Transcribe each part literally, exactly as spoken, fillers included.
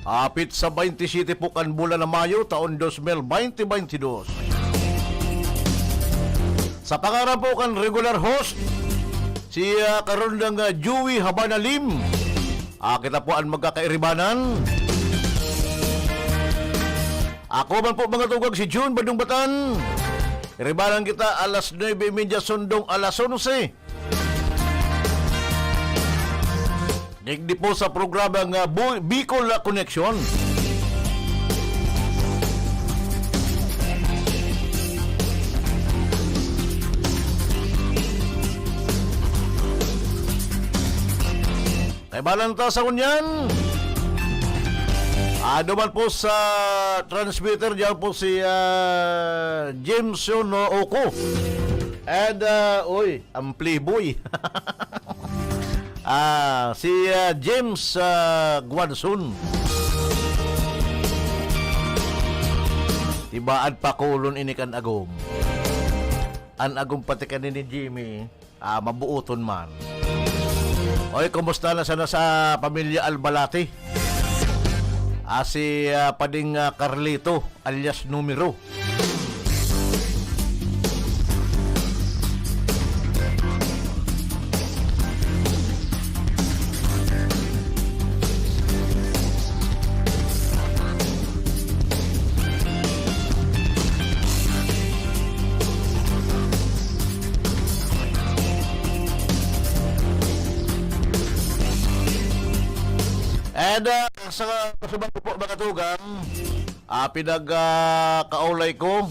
Apit sa baynte siyete po kan bulan na Mayo, taon dos mil baynte baynte dos. Sa pangaran po kan regular host, si, ah, karundang, ah, Joey Habana Lim. Ah, kita po an magkakairibanan. Ako man po, mga tugang, si Jun Badong Batan. Iribanan kita alas nuebe y media, sundong alas onse. Digdi po sa programang, ah, Bu-, Bicol Connection. Kaibanan ta sa ngunyan. Ah, duman po sa transmitter, diyan po si, ah, Jameson Oco. And, ah, uy, ang playboy. Ah, si, ah, James, ah, Guanzon. Tibaan pa kulon ini kan agom. An agom pati kani ni Jimmy, ah, mabuoton man. Oy, kumusta na sana sa pamilya Albalate? Ah, si, ah, Pading, ah, Carlito, alias Numero. And, ah, sa kasuban ko po, mga tugang, ah, pinag, ah, kaulay ko,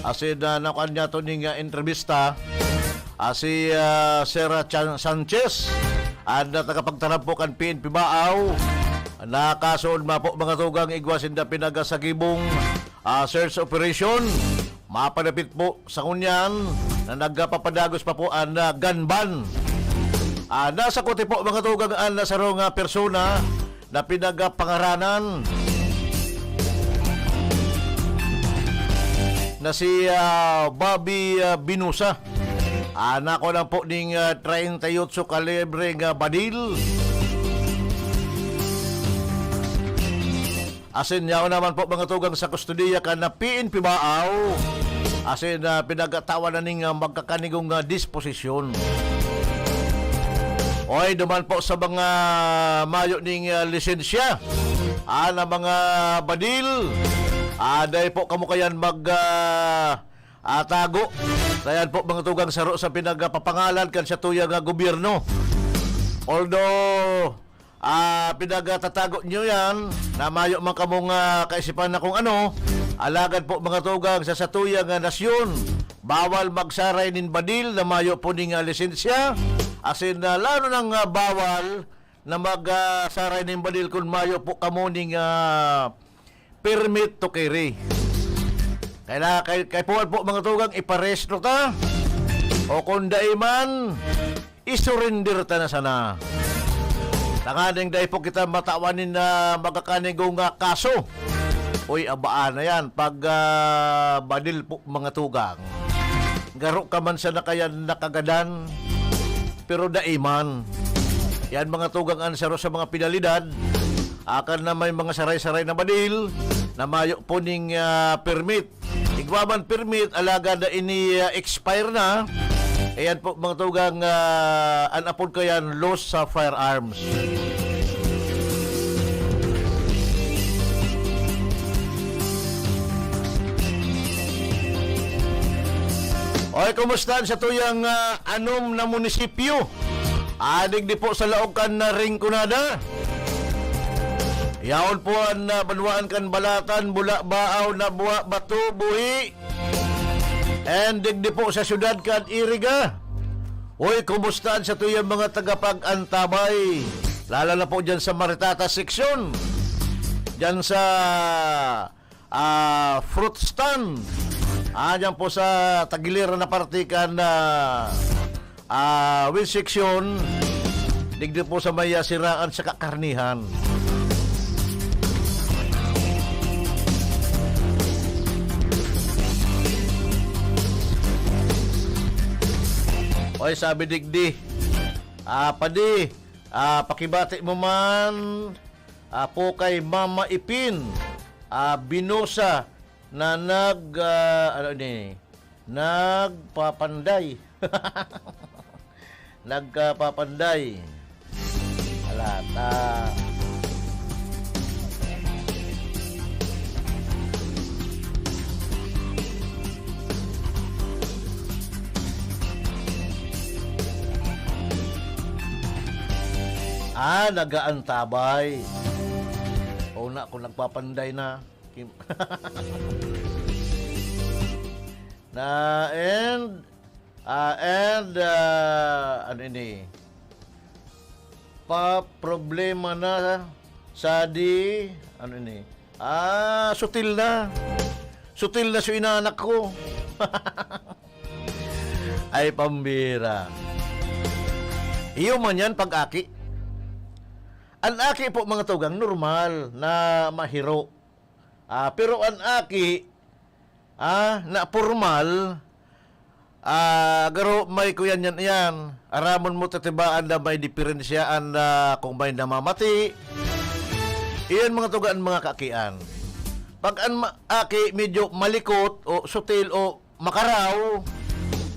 asin, ah, nakuan niya to ning, ah, entrevista, ah, si, ah, Sir Chan-, Sanchez, an, ah, tagapagtaram po kan P N P Baaw, nakasuon man po, mga tugang, igwa sinda pinag, ah, sagibong, ah, search operation. Mapadapit po sa ngunyan na nagpapadagos pa po an, ah, gun ban. Ah, nasakote po, mga tugang, an, ah, sarong, ah, persona na pinagpangaranan na si, ah, Bobby, ah, Binusa. Ah, nako lang po ning, ah, treinta y ocho kalibre nga badil. Asin yaon naman po, mga tugang, sa kustodiya kan P N P Baaw. Asin, ah, pinagkatawan na ning, ah, magkakanigong, ah, disposisyon. Oy, duman po sa mga mayo ning, ah, lisensya, ah, na mga badil, ah, dai po kamo kayan mag, ah, ah, tago. Sayan po, mga tugang, saro sa pinagpapangalan kan satuyang, ah, gobyerno. Although, ah, pinagtatago niyo yan, na mayo man kamong, ah, kaisipan na kung ano. Alagad po, mga tugang, sa satuyang, ah, nasyon, bawal magsaray nin badil na mayo po ning, ah, lisensya. Asin, ah, lalo nang, ah, bawal na mag, ah, saray nin badil kun mayo po kamo ning, ah, permit to carry. Kaya, kay, kay puwan po, mga tugang, iparehistro ta. O kung dai man, isurrender ta na sana. Tanganing dai po kita matawan nin, ah, magkakanigong, ah, kaso. Uy, abaan na yan. Pag, ah, badil po, mga tugang, garo ka man sana kayan nakagadan, pero dai man. Yan, mga tugang, an saro sa mga penalidad, akan na may mga saray-saray na badil na mayo po ning, ah, permit. Igwa man permit, alagad na ini, ah, expire na. Ayan po, mga tugang, ah, an apod kayan, loss sa firearms. Oy, kumusta an satuyang, ah, anom na munisipyo? Adig di po sa laog kan, ah, Rinconada. Yaon po an, ah, banwaan kan Balatan, Bula, Baaw, Nabua, Bato, Buhi, and digdi po sa syudad kan Iriga. Uy, kumusta an satuyang mga tagapag-antabay? Lalo na po dyan sa Maritata section. Dyan sa, ah, fruit stand. Ah, dyan po sa tagiliran na parte kan, ah, ah, with section, digdi po sa may, ah, siraan sa kakarnihan. Oy, sabi digdi, ah, padi, ah, pakibati mo man Apo kay Mama Ipin, ah, Binosa na nag, ah, ano ni, nagpapanday. Nagpapanday. Alata. Ah, nag-aantabay. O na, kung nagpapanday na. Kim-, na, and, ah, and, ah, ano ini? Pa problema na sa di, ano ini? Ah, sutil na. Sutil na so inanak ko. Ay, pambira. Iyo man yan, pag-aki. An aki po, mga tugang, normal na mahiro. Ah, pero an aki, ah, na pormal, ah, garo may kuyan yan, iyan. Aramon mo tatibaan na may diferensyaan na kung may namamati. Iyan, mga tugang, mga kaakian. Pag an ma-, aki medyo malikot o sutil o makaraw,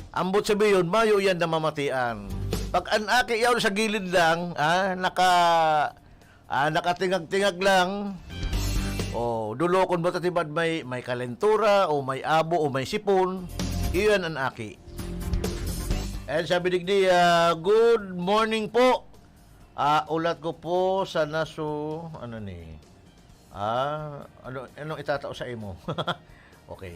ambot sabiyon, mayo iyan namamatian. Pag an aki yaon sa gilid lang, ah, naka-, ah, nakatingag-tingag lang, o dulokon mo tatibad may, may kalentura, o may abo, o may sipon, iyan an aki. And sabi digdi, ah, "Good morning po. Ah, ulat ko po sana so," ano ni? Ah, ano, anong itatao sa imo? Okay.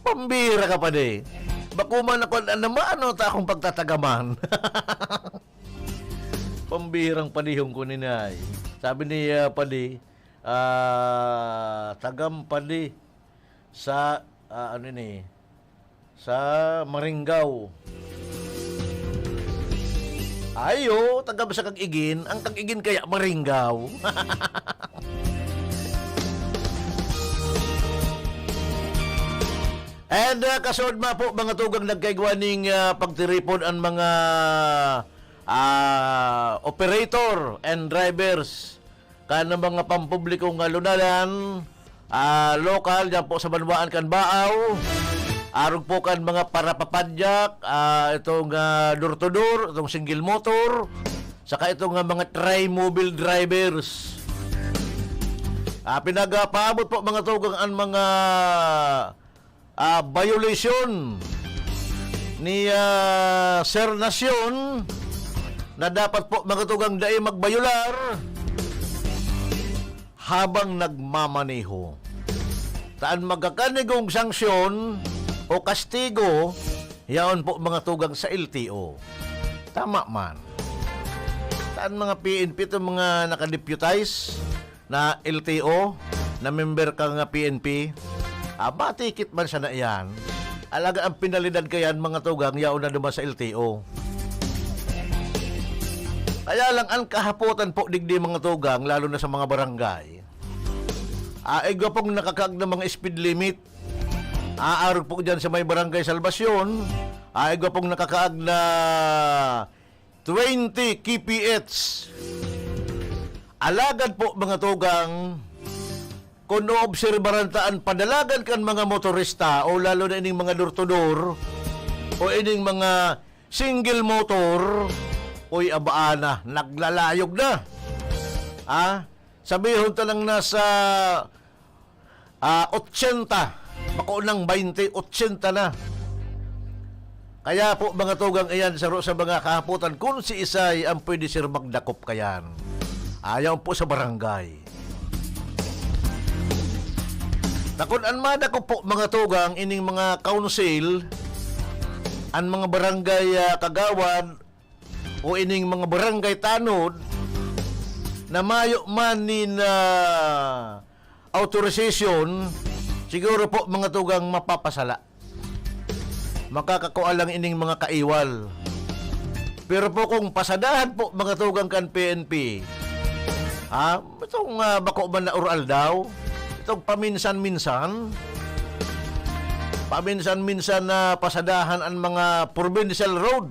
Pambira ka pa di. Bako man ako na, na maano ta akong pagtatagaman. Pambirang padihon ko ninay. Sabi ni, ah, padi, ah, tagam padi sa, ah, ano ni, sa Maringgaw. Ayo, tagam sa Kag-Igin. Ang Kag-Igin kaya Maringgaw. And, ah, kasunod ma po, mga tugang, nagkaigwa ning, ah, pagtiripon ang mga, ah, operator and drivers kan mga pampublikong, ah, lunalan, ah, lokal, diyan po sa banwaan kan Baaw. Arog po kan mga parapapadyak, ah, itong, ah, door to door, itong single motor, saka itong, ah, mga trimobile drivers. Ah, pinagapaabot po, mga tugang, ang mga, ah, violation ni, ah, Sir Nasyon na dapat po, mga tugang, dai magbayolar habang nagmamaneho. Ta an magkakanigong sanksyon o kastigo, yaon po, mga tugang, sa L T O. Tama man. Ta an mga P N P, itong mga nakadeputees na L T O, na member ka nga P N P, ah, matikit man sana iyan. Alagad ang penalidad kayan, mga tugang, yaon na duman sa L T O. Kaya lang, ang kahapotan po digdi, mga tugang, lalo na sa mga barangay, ah, igwa pong nakakaag na mga speed limit. Aarog po dyan sa may Barangay Salvacion, ah, igwa pong nakakaag na twenty K P H. Alagad po, mga tugang, kung oobserbaran ta an padalagan kan mga motorista o lalo na ining mga door to door o ining mga single motor, uy, abaa na, naglalayog na. Ah, sabihon ta lang nasa, ah, ochenta, bako nang baynte, ochenta na. Kaya po, mga tugang, iyan saro sa mga kahapotan kun siisay ang pwede sir magdakop kayan. Ayaw po sa barangay. Takon an madakop po, mga tugang, ining mga council, an mga barangay, ah, kagawad, o ining mga barangay tanod na mayo man nin, ah, authorization, siguro po, mga tugang, mapapasala. Makakakua lang ining mga kaiwal. Pero po kung pasadahan po, mga tugang, kan P N P, ha? Itong, ah, bako man na Uraldaw, Ito paminsan-minsan, paminsan-minsan na pasadahan ang mga provincial road.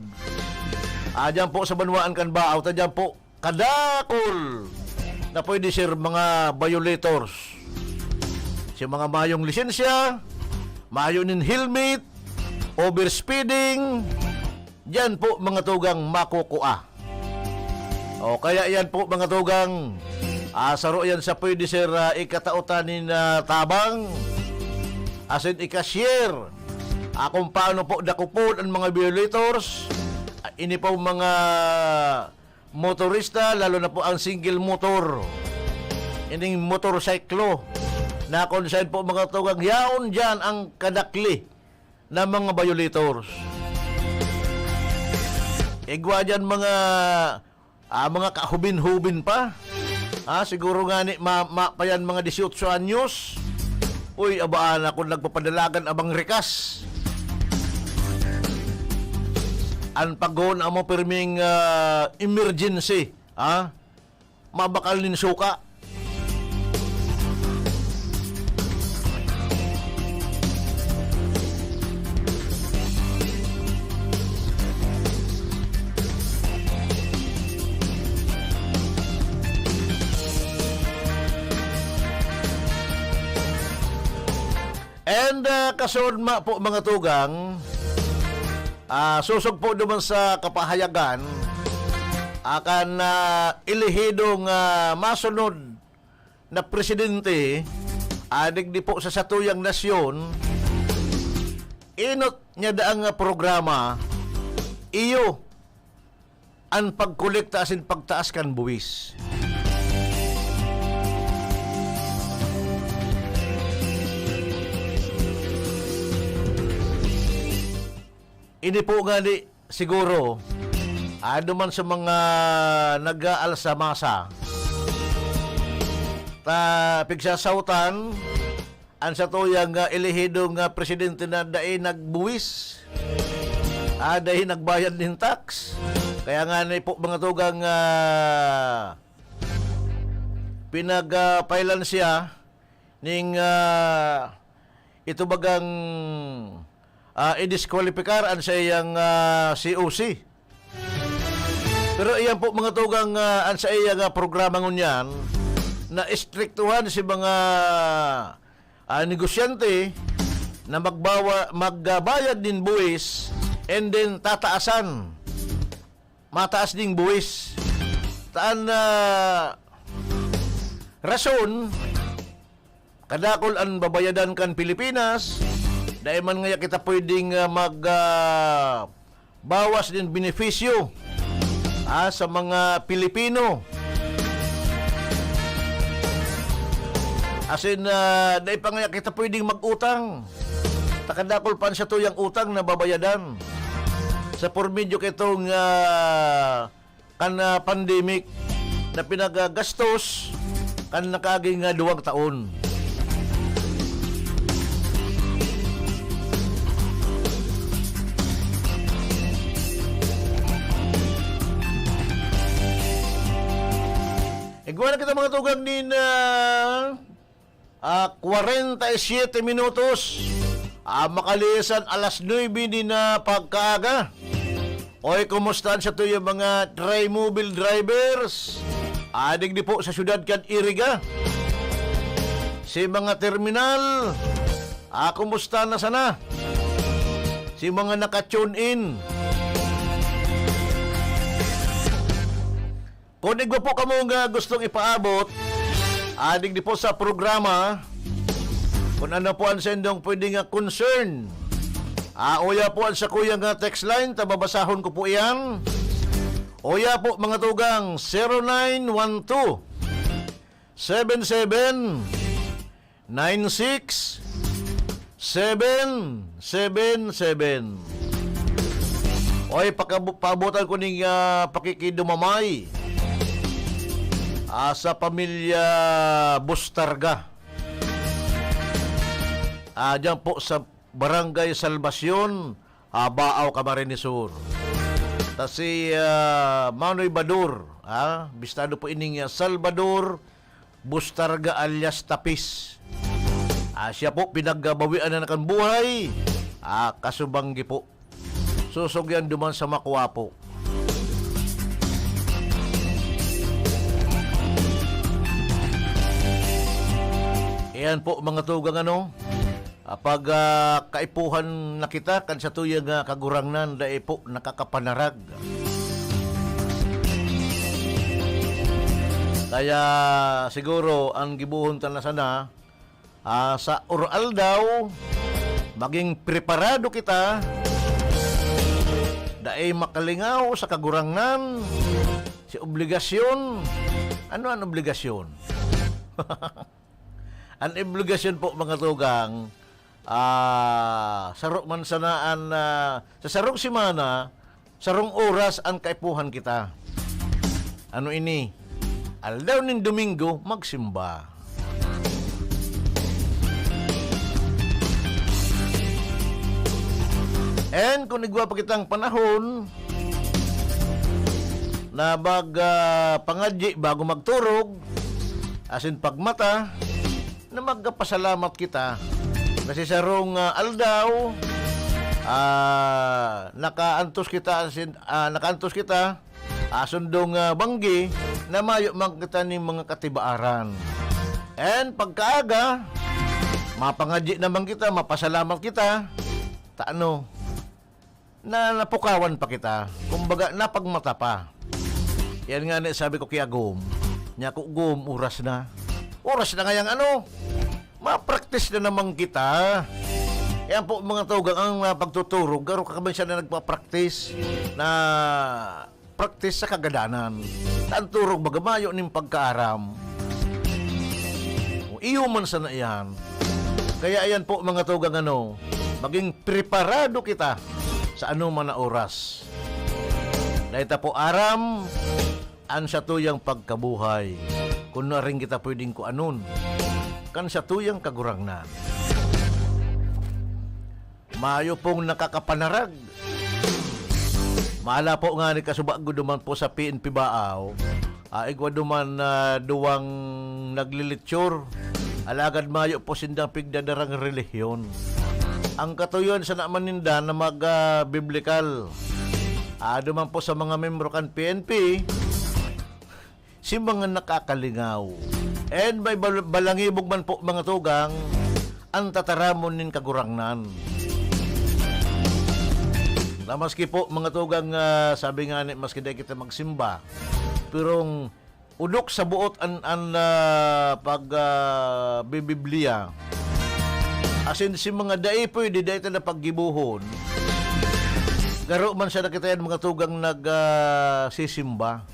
Ah, dyan po sa banwaan kan Baao, ta dyan po kadakol na pwede, sir, mga violators. Si mga mayong lisensya, mayo nin helmet, overspeeding, diyan po, mga tugang, makukua. O kaya yan po, mga tugang, ah, saro yan sa pwede, sir, ah, ikataotan nin, ah, tabang. Asin ika-share. Ah, kung paano po dakopon ang mga violators. Ah, ini po mga motorista, lalo na po ang single motor. Ining motorsiklo na kung saan po, mga tugang, yaon dyan ang kadakli na mga violators. Igwa dyan mga, ah, mga kahubin-hubin pa. Ah, siguro nga ni ma, ma pa yan mga dieciocho anyos. Uy, abaan ako nagpapadalagan abang rikas. An paghoon amo pirming, ah, emergency, ah, mabakal nin suka. And, ah, kasunod ma po, mga tugang, ah, sosog po duman sa kapahayagan, akan, ah, elehidong, ah, masunod na presidente, adig di po sa satuyang nasyon, inot niya daang, ah, programa, iyo an pagkolekta asin pagtaas kan buwis. Ini po ngani siguro, ano man sa mga nag-aalsa-masa, ta pigsasawtan, an satuyang, ah, elehido nga presidente na dai nagbuwis, ah, dai nagbayad nin tax. Kaya ngani po, mga tugang, ah, pinag, ah, pailan siya ning, ah, ito bagang, ah, idiskwalipikar an saiyang, ah, C O C. Pero iyan po, mga tugang, ah, an saiyang, ah, programa ngunyan na istriktuhan si mga, ah, negosyante na magbawa-, magbayad nin buwis and then tataasan, mataas ding buwis. Taan na rason, kadakol an babayadan kan Pilipinas, dai man ngaya kita pwedeng, ah, mag, ah, bawas nin benepisyo, ah, sa mga Pilipino. Asin, ah, dai pa ngaya kita pwedeng mag-utang. Takadakol pa an satuyang utang na babayadan. Sa por medyo kitong, ah, kan, ah, pandemic na pinagagastos kan nakaaging, ah, duwang taon. Igwa na kita, mga tugang, nin, ah, Ah, kwarenta y siyete minutos. Ah, makalisan alas nuebe nin, ah, pagkaaga. Oy, kumusta an satuyang mga Trimobile drivers? Adig di po sa syudad kan Iriga. Si mga terminal, ah, kumusta na sana? Si mga naka-tune in. Kung igwa po kamo nga gustong ipaabot, adig di po sa programa, kung ano po ang sendong pwede nga concern, ah, uya po ang sakuya nga text line, tababasahon ko po iyan. Uya po, mga tugang, zero nine one two, seven seven, nine six seven seven seven. Oy, pakabu-, paabutan ko ning, ah, pakikidumamay, ah, sa pamilya Bustarga. Ah, diyan po sa Barangay Salvacion, ah, Baao, Camarines Sur. Ta si, ah, Manoy Badur, ah, bistado po ining, ah, Salvador Bustarga alias Tapis. Ah, siya po, pinagbawian na kan buhay. Ah, kasubanggi po. Susog yan duman sa Macuapo. Ayan po, mga tugang, ano, ah, pag, ah, kaipuhan na kita kan satuyang, ah, Kagurangnan, dai po nakakapanarag. Kaya siguro ang gibohon ta na sana, ah, sa oro-aldaw, maging preparado kita, dai makalingaw sa Kagurangnan, si obligasyon. Ano an obligasyon? An obligasyon po, mga tugang, ah, saro man sana an, ah, sa sarong semana, sarong oras an kaipuhan kita. Ano ini? Aldaw nin Domingo, magsimba. And kung igwa pa kitang panahon na mag, ah, pangadyi bago magturog, asin pagmata, na magpasalamat kita na si sarong, ah, aldaw, ah, nakaantos kita, asin, ah, nakaantos kita, asundong, ah, banggi na mayo man kita nin mga katibaaran. And pagkaaga, mapangadyi naman kita, mapasalamat kita, ta ano, na napukawan pa kita. Kumbaga, napagmata pa. Yan nga ni sabi ko ki Agom. Niya ko, "Gom, oras na." Oras na ngayang ano? Mapraktis na naman kita. Yan po, mga tugang, ang, ah, pagtuturog. Garo ka ba siya na nagpapraktis na praktis sa kagadanan. Ang turog magamayo nin pagkaaram. Kung iyo man sana iyan. Kaya ayan po, mga tugang, ano, maging preparado kita sa anoman na oras. Dahil ta po aram, an satuyang pagkabuhay. Kung na rin kita pwedeng kuanon, kan satuyang Kagurangnan. Mayo pong nakakapanarag. Mala po nga ni kasubago duman po sa P N P Baaw, ah, igwa duman na duwang naglilitsyor. Alagad mayo po sindang pigdadarang relihiyon. Ang katuyon sana man ninda na mag, ah, biblikal. Ah, duman po sa mga membro kan P N P, si mga nakakalingaw. And may bal-, balangibog man po, mga tugang, ang tataramon nin Kagurangnan. Na maski po, mga tugang, ah, sabi nga ni, maski dai kita magsimba, pirong udok sa buot an, an, ah, pag, ah, bibibliya. Asin si mga dai pwede, dai ta na paggibohon. Garo man siya na kita yan, mga tugang nag, ah, sisimba.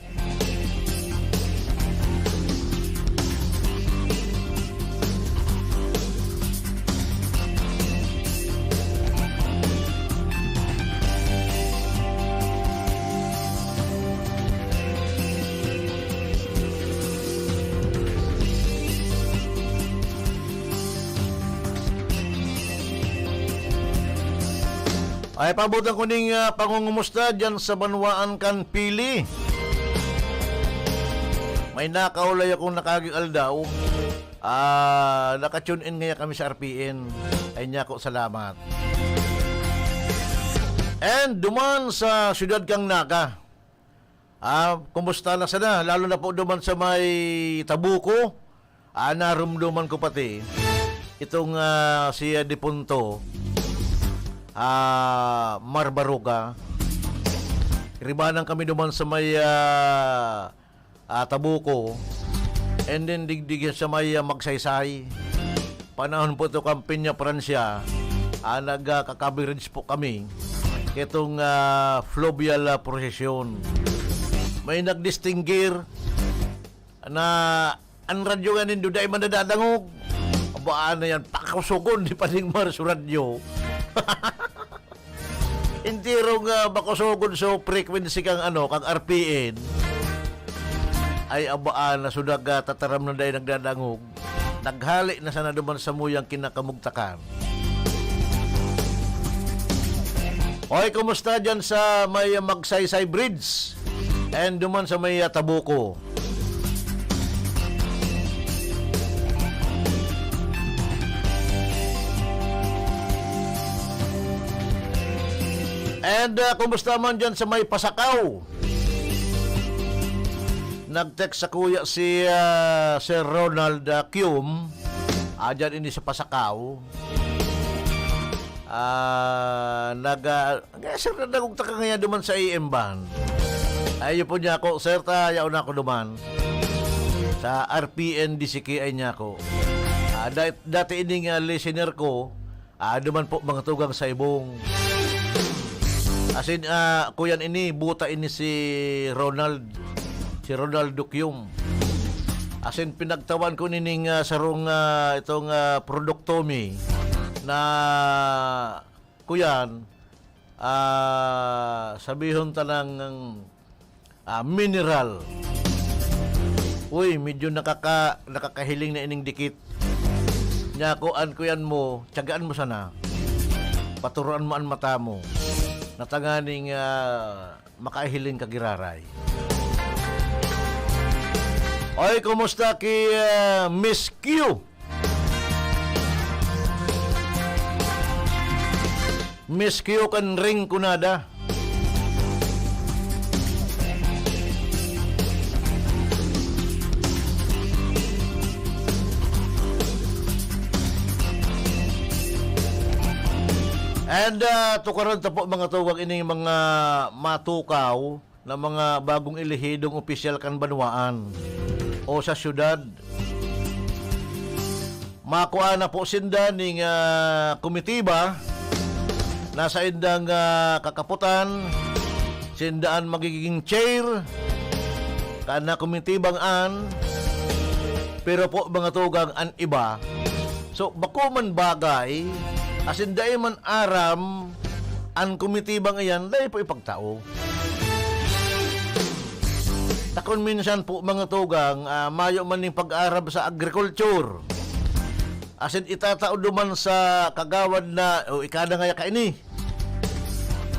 Ay, paabotan ko ning, ah, pangungumusta diyan sa banwaan kan Pili. May nakaulay akong nakaaging aldaw. Ah, naka-tune in ngaya kami sa R P N. Ay, niya ko, salamat. And duman sa siyudad kang Naga. Ah, kumusta na sana? Lalo na po duman sa may Tabuco. Ah, narumduman ko pati itong, ah, si, ah, depunto, ah, Mar Baruga. Ribanan kami duman sa may, ah, ah, Tabuco. And then digdig sa may, ah, Magsaysay. Panahon po ito kan Peña Francia, ah, nagkaka-coverage po kami kitong, ah, fluvial, ah, procession. May nagdistinggir na an radyo nga nindo dai man nadadangog. Aba, ano yan? Pakusugon, di pa ning Marso radyo. Entero nga makusugon so frequency kang ano, kang R P N. Ay, abaan na sudag, ah, tataram na dai nagdadangog. Naghali na sana duman sa muyang kinakamugtakan. Oy, kumusta dyan sa may Magsaysay Bridge? And duman sa may, ah, Tabuco. And, ah, kumusta man dyan sa may Pasakaw? Nag-text sa kuya si, ah, Sir Ronald, ah, Kium. Ah, dyan ini sa Pasakaw. Ah, nag, ah, nga, sir, nadagog ta ka ngayon duman sa A M band. Ayaw po niya ako, sir, ta, yaon na ako duman. Sa R P N D C K ay niya ako. Ah, da-, dati ini nga listener ko, ah, duman po mga tugang sa Ibong. Asin, ah, kuyan ini, buta ini si Ronald. Si Ronald Dukyum. Asin pinagtawan ko nining, ah, sarong, ah, itong, ah, produkto mi na kuyan, ah, sabihon ta ng, ah, mineral. Uy, medyo nakaka-, nakakahiling na ining dikit. Nya ko, an kuyan mo, tiyagaan mo sana. Paturuan mo an mata mo. Natanganing, ah, makahiling ka giraray. Oy, kumusta ki, ah, Miss Q? Miss Q kan Ring Kunada. And, ah, tukaran ta po, mga tugang, ining mga matukaw na mga bagong elehidong opisyal kan banwaan o sa syudad. Makua na po sinda ning, ah, komitiba na saindang, ah, kakaputan, sinda an magiging chair kan na komitibang an, pero po, mga tugang, an iba. So, bako man bagay, asin dai man aram an komitibang iyan, dai po ipagtao. Ta kun minsan po, mga tugang, ah, mayo man ning pag-arab sa agriculture. Asin itatao duman sa kagawad na, "O, ika na ngaya kaini."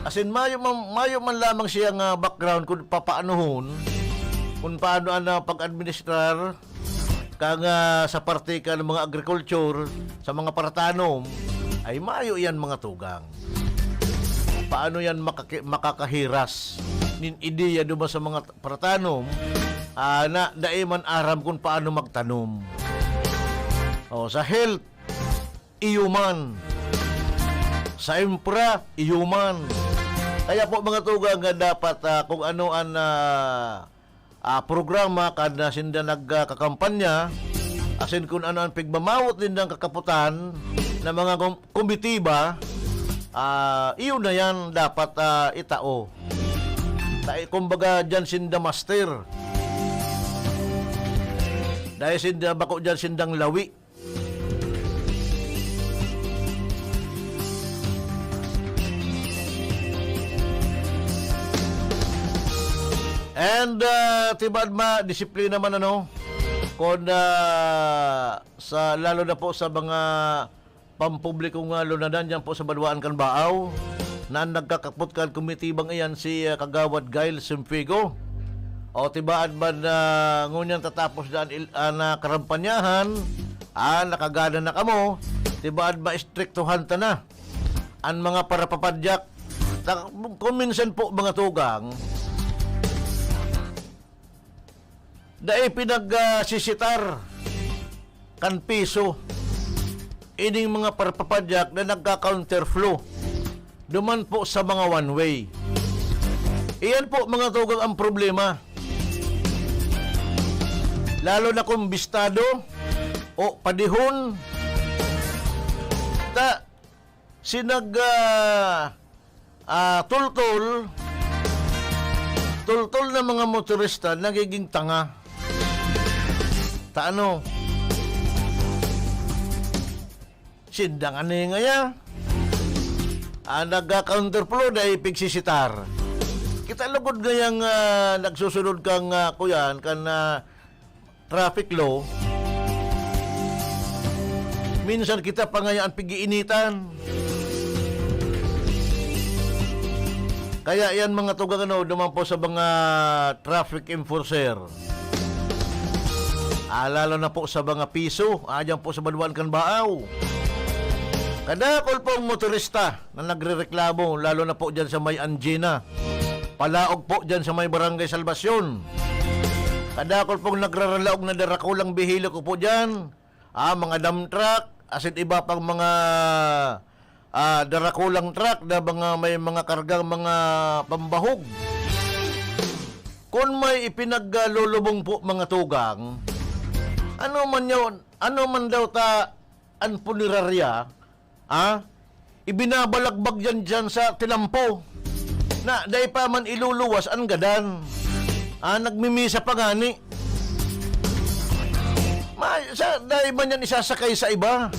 Asin mayo man, mayo man lamang siya nga background kun papaanohon, kun paano an, ah, pag-administrar, kang, ah, sa parte kan mga agriculture, sa mga paratanom, ay mayo yan, mga tugang. Paano yan makaki-, makakahiras nin ideya duman sa mga t-, paratanom, ah, na dai man aram kun paano magtanom? O, sa health, iyo man. Sa infra, iyo man. Kaya po, mga tugang, nga dapat, ah, kung ano an, ah, ah, programa kan, ah, sinda nagkakampanya, asin kun ano an pigmamawot nindang kakaputan na mga kom-, komitiba, ah, iyo na yan dapat, ah, itao. Ta-, kumbaga, dyan sinda master. Dahil sinda, bako dyan sindang lawi. And, ah, tibaad ma, disiplina man, ano, kun, ah, sa, lalo na po sa mga pampublikong, ah, lunadan diyan po sa banwaan kan Baao, na an nagkakapot kan komitibang iyan si, ah, Kagawad Gail Simfigo. O, tibaad man, ah, ngunyan tatapos na an il-, an, ah, karampanyahan, ah, nakagada na kamo, tibaad maestriktohan ta na an mga parapapadyak. Ta-, kung minsan po, mga tugang, dai pinag, ah, sisitar kan piso ining mga parapapadyak na nagka-counterflow duman po sa mga one way. Iyan po, mga tugang, ang problema. Lalo na kung bistado o padihon. Ta, sinag, ah, ah, tultol, tultol na mga motorista nagiging tanga. Ta ano? Sinda ngani ngaya. Ah, nagka-counterflow, dai pigsisitar. Kita lugod ngayang, ah, nagsusunod kang, ah, kuyan, kan, ah, traffic law, minsan kita pa ngayon ang pag-iinitan. Kaya yan, mga tugang, ano, duman po sa mga traffic enforcer. Ah, lalo na po sa mga piso, ah, dyan po sa Baluan kan Baaw. Kadakol pong motorista na nagrereklamo, lalo na po dyan sa may Angina. Palaog po dyan sa may Barangay Salvacion. Kadakol pong nagraralaog na darakulang bihilo ko po dyan. Ah, mga dump truck, asin iba pang mga, ah, darakulang truck na mga may mga kargang mga pambahog. Kun may ipinaglulubong po, mga tugang, ano man yun, ano man daw ta an punerarya, ah, ibinabalagbag yan dyan sa tinampo na dai pa man iluluwas an gadan. Ah, nagmimisa pa ngani. Ma-, sa, dai man yan isasakay sa iba.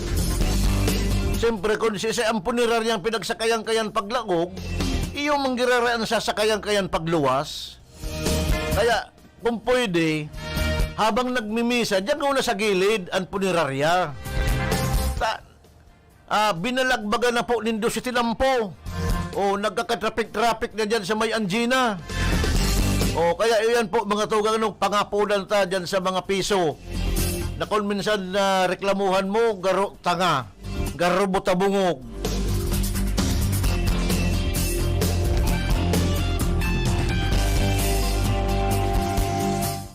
Siyempre, kung si, si ang puneraryang pinagsakayan kayan paglagog, iyo manggirara ang sasakayan kayan pagluwas. Kaya, kung pwede, habang nagmimisa, diyan muna sa gilid ang punerarya. Ta-, ah, binalagbagan na po nindo si tinampo. O, nagkakatrapik-trapik na diyan sa may Angina. O, kaya iyan po, mga tugang, ano, pangapulan ta diyan sa mga piso. Na kung minsan na reklamuhan mo, garo tanga, garo buta bungog.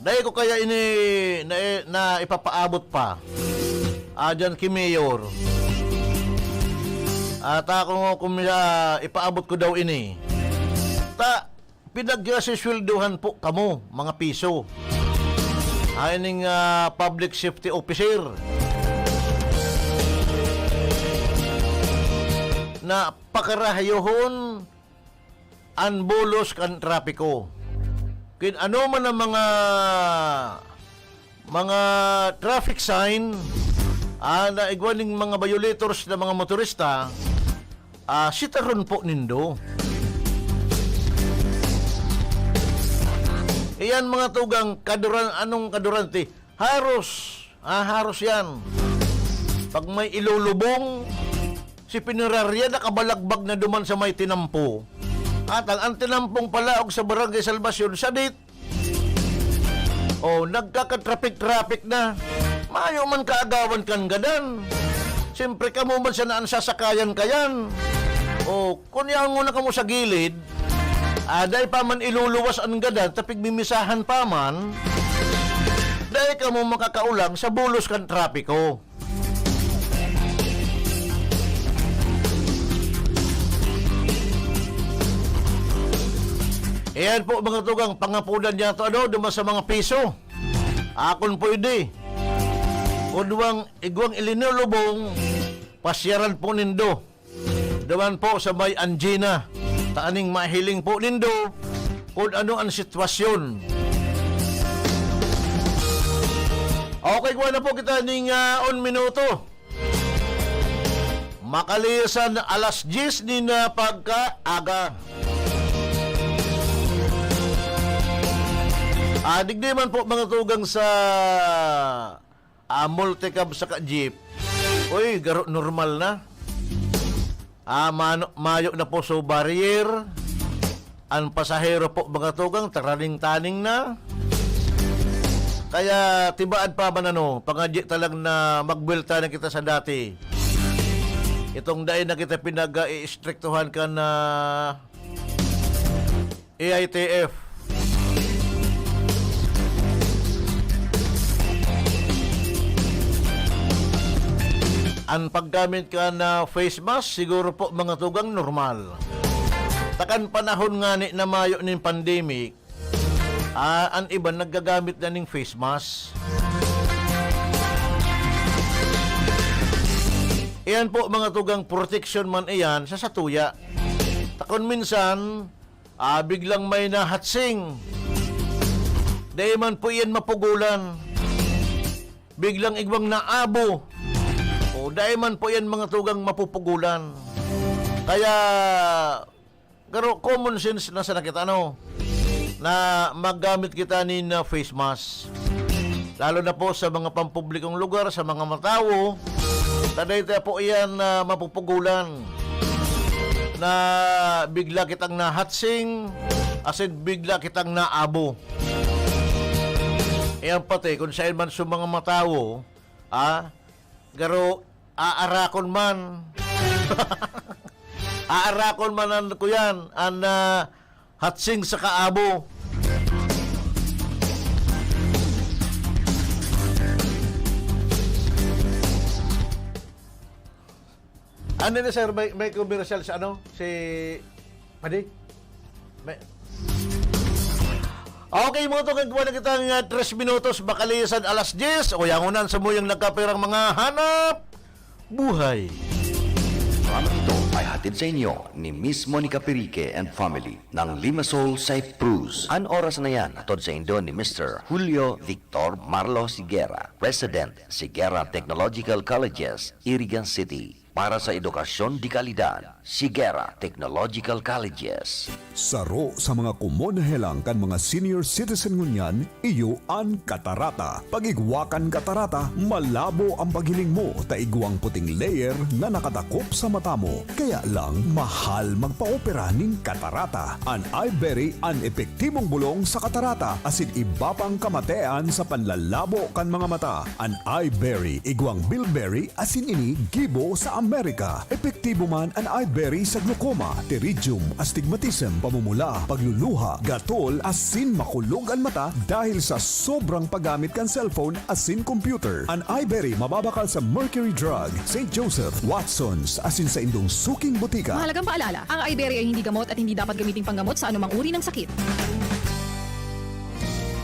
Dai ko kaya ini na, na ipapaabot pa. Ah, diyan ki Mayor. At ako, kung misa, ipaabot ko daw ini. Ta, pinagsisweldohan po kamo, mga piso. Ay ning, ah, public safety officer. Na pakarahayohon an bulos kan trapiko. Kin ano man ang mga, mga traffic sign, ah, na igwa ning mga violators na mga motorista, ah, sitaron po nindo. Iyan, mga tugang, kaduran-, anong kadurante? Haros, ah, haros yan. Pag may ilulubong, si punerarya nakabalagbag na duman sa may tinampo. At ang, ang tinampong palaog sa Barangay Salvacion, sadit. O, nagkakatrapik-trapik na. Mayo man kaagawan kan gadan. Siyempre, kamo man sana ang sasakayan kayan. O, kun yaon muna kamo sa gilid, ah, dai pa man iluluwas an gadan, ta pigmimisahan pa man, dai kamo makakaolang sa bulos kan trapiko. Ayan po, mga tugang, pangapulan niya to, ano, duman sa mga piso. Akon pwede. Kung duwang igwang ilinulubong, pasyaran po nindo. Duman po sa may Angina. Taning mahiling po nindo kung ano ang sitwasyon. Okay, kuha na po kita ning, ah, un minuto. Makalisan alas diyes nin, ah, pagkaaga. Ah, digdi man po, mga tugang, sa, ah, multicab saka jeep. Uy, garo-, normal na. Ah, mano-, mayo na po so barrier. An pasahero po, mga tugang, taraning-taning na. Kaya tibaad pa man, ano, pangadyi ta lang na magbuwelta na kita sa dati. Itong dai na kita pinag-iistriktuhan kan, ah, A I T F. An paggamit kan face mask, siguro po, mga tugang, normal. Ta kan panahon ngani na mayo nin pandemic, ah, an iba naggagamit na nin face mask. Iyan po, mga tugang, proteksyon man iyan sa satuya. Ta kun minsan, ah, biglang may nahatsing. Dai man po iyan mapugulan. Biglang igwang naabo. O, dai man po iyan, mga tugang, mapupugulan. Kaya, garo, common sense na sana kita, ano, na maggamit kita nin, ah, face mask. Lalo na po sa mga pampublikong lugar, sa mga matawo, ta dai ta po iyan, ah, mapupugulan na bigla kitang nahatsing, asin bigla kitang naabo. Iyan pati, kung saen man sa mga matawo, ah, garo, aarakon man. Aarakon man an, kuyan, an, ah, hatsing sa kaabo. Ano na, sir? May, may commercial sa ano? Si, pwede? May... Okay, mga tugang, kuha na kitang, ah, tres minutos, bakalisan alas diyes. O, yan, unan sa muyang nagkapirang mga hanap buhay. Ang ito ay hatid sa inyo ni Miss Monica Perique and family ng Limassol, Cyprus. An oras na yan, hatod sa indo ni Mister Julio Victor Marlos Higuera, President, Higuera Technological Colleges, Irigan City. Para sa edukasyon de kalidad, Higuera Technological Colleges. Saro sa mga komon na helang kan mga senior citizen ngunyan, iyo an katarata. Pag igwa kan katarata, malabo an paghiling mo ta igwang puting layer na nakatakop sa mata mo. Kaya lang, mahal magpa-opera nin katarata. An Iberry an epektibong bolong sa katarata asin iba pang kamatean sa panlalabo kan mga mata. An Iberry, igwang bilberry asin ini gibo sa Amerika. Epektibo man an Iberry sa glaucoma, pterygium, astigmatism, pamumula, pagluluha, gatol, asin makulog an mata dahil sa sobrang paggamit kan cellphone asin computer. An Iberry mababakal sa Mercury Drug, Saint Joseph, Watsons, asin sa indong suking botika. Mahalagang paalala, ang Iberry ay hindi gamot at hindi dapat gamiting panggamot sa anumang uri ng sakit.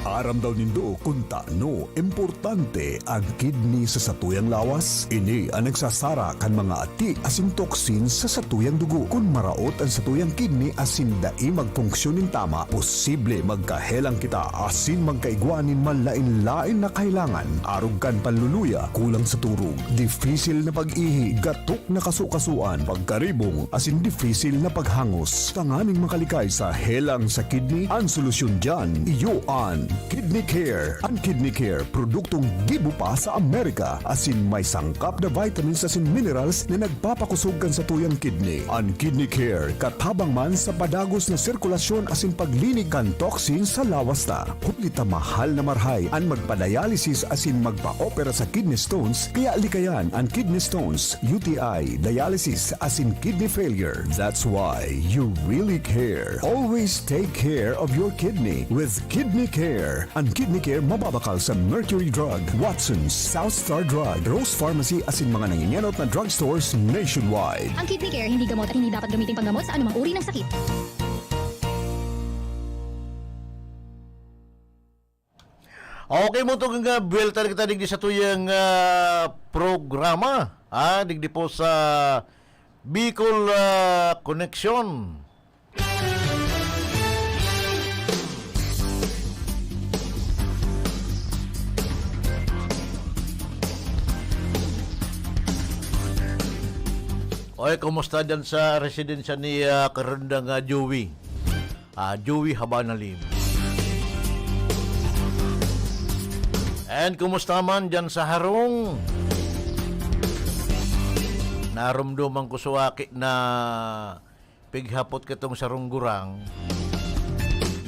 Aram daw nindo kun tano importante an kidney sa satuyang lawas? Ini an nagsasara kan mga ati asin toxin sa satuyang dugo. Kun maraot an satuyang kidney asin dai magfunksyon nin tama, posible magkahelang kita asin magkaigwa nin malain-lain na kahelangan, arog kan panluluya, kulang sa turog, difisil na pag-ihi, gatok na kasukasuan, pagkaribong, asin difisil na paghangos. Tanganing makalikay sa helang sa kidney, an solusyon diyan, iyo an Kidney Care. An Kidney Care, produktong gibo pa sa Amerika, asin may sangkap na vitamins asin minerals na nagpapakosog kan satuyang kidney. An Kidney Care, katabang man sa padagos na sirkulasyon asin paglinig kan toxin sa lawas ta. Huli ta mahal na marahay an magpa-dialysis asin magpa-opera sa kidney stones, kaya likayan an kidney stones, U T I, dialysis, asin kidney failure. That's why you really care. Always take care of your kidney with Kidney Care. An Kidney Care mababakal sa Mercury Drug, Watsons, South Star Drug, Rose Pharmacy asin mga nangingenot na drugstores nationwide. Ang Kidney Care hindi gamot at hindi dapat gamitin panggamot sa anumang uri ng sakit. Okay, mga tugang, ah, buwelta na kita digdi sa tuyang, ah, programa, ah, digdi po sa Bicol, ah, Connection. Oy, kumusta dyan sa residensya ni, ah, Karandang, ah, Joey? Ah, Joey Habanalim. And kumusta man dyan sa harong? Narumduman ko sa aki na pighapot kitong sarong gurang.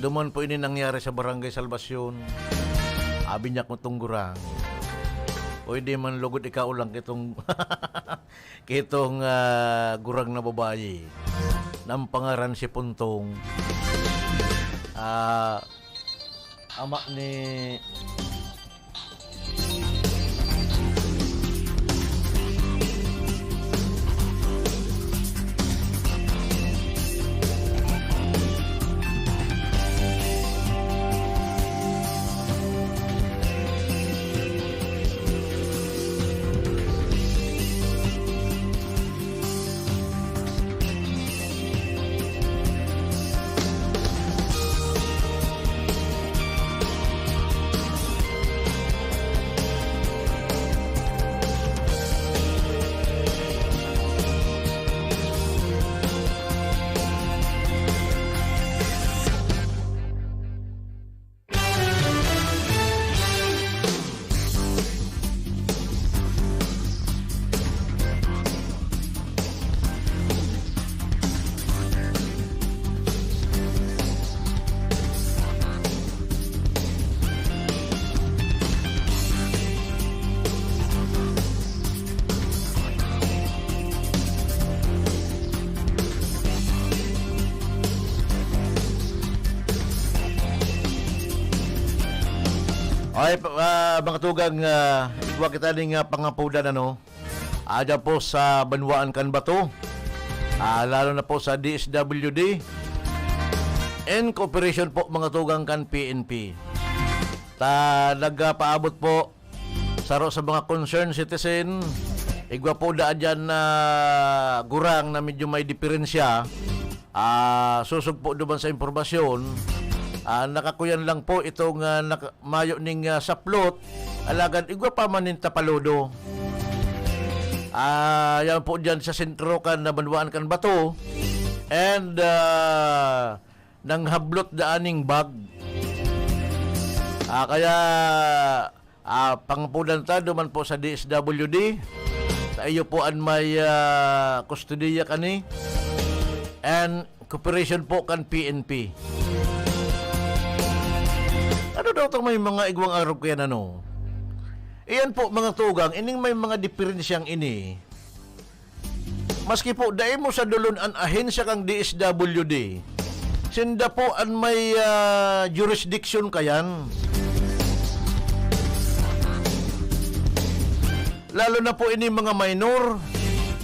Duman po ini nangyari sa Barangay Salvacion. Abi niya kutong gurang. Pwede man lugod ikaw lang kitong, kitong, ah, gurang na babayi. Nang pangaran si Puntong. Ah, ama ni Ay, pa- ah, mga tugang, ah, igwa kita ning, ah, pangapudan, ano? Ah, dyan po sa Banwaan kan Bato. Ah, lalo na po sa D S W D. In cooperation po, mga tugang, kan P N P. Ta, nagpaabot po saro sa mga concerned citizen. Igwa po daan dyan na gurang na medyo may diferensya. Ah, sosog po duman sa impormasyon, ah, nakakuyan lang po itong, ah, naka-, mayo ning, ah, saplot, alagad igwa pa man nin tapalodo. Ah, yan po dyan sa sentro kan Banwaan kan Bato. And, ah, nanghablot daan ning bag. Ah, kaya, ah, pangapudan ta duman po sa D S W D. Sa iyo po an may, ah, kustodiya kani. And cooperation po kan P N P. Ano daw tong may mga igwang arog kaya, ano? Iyan po, mga tugang, ining may mga diferensyang ini. Maski po dai mo sadolon an ahensya kan D S W D, sinda po an may, ah, jurisdiction kayan. Lalo na po ini mga minor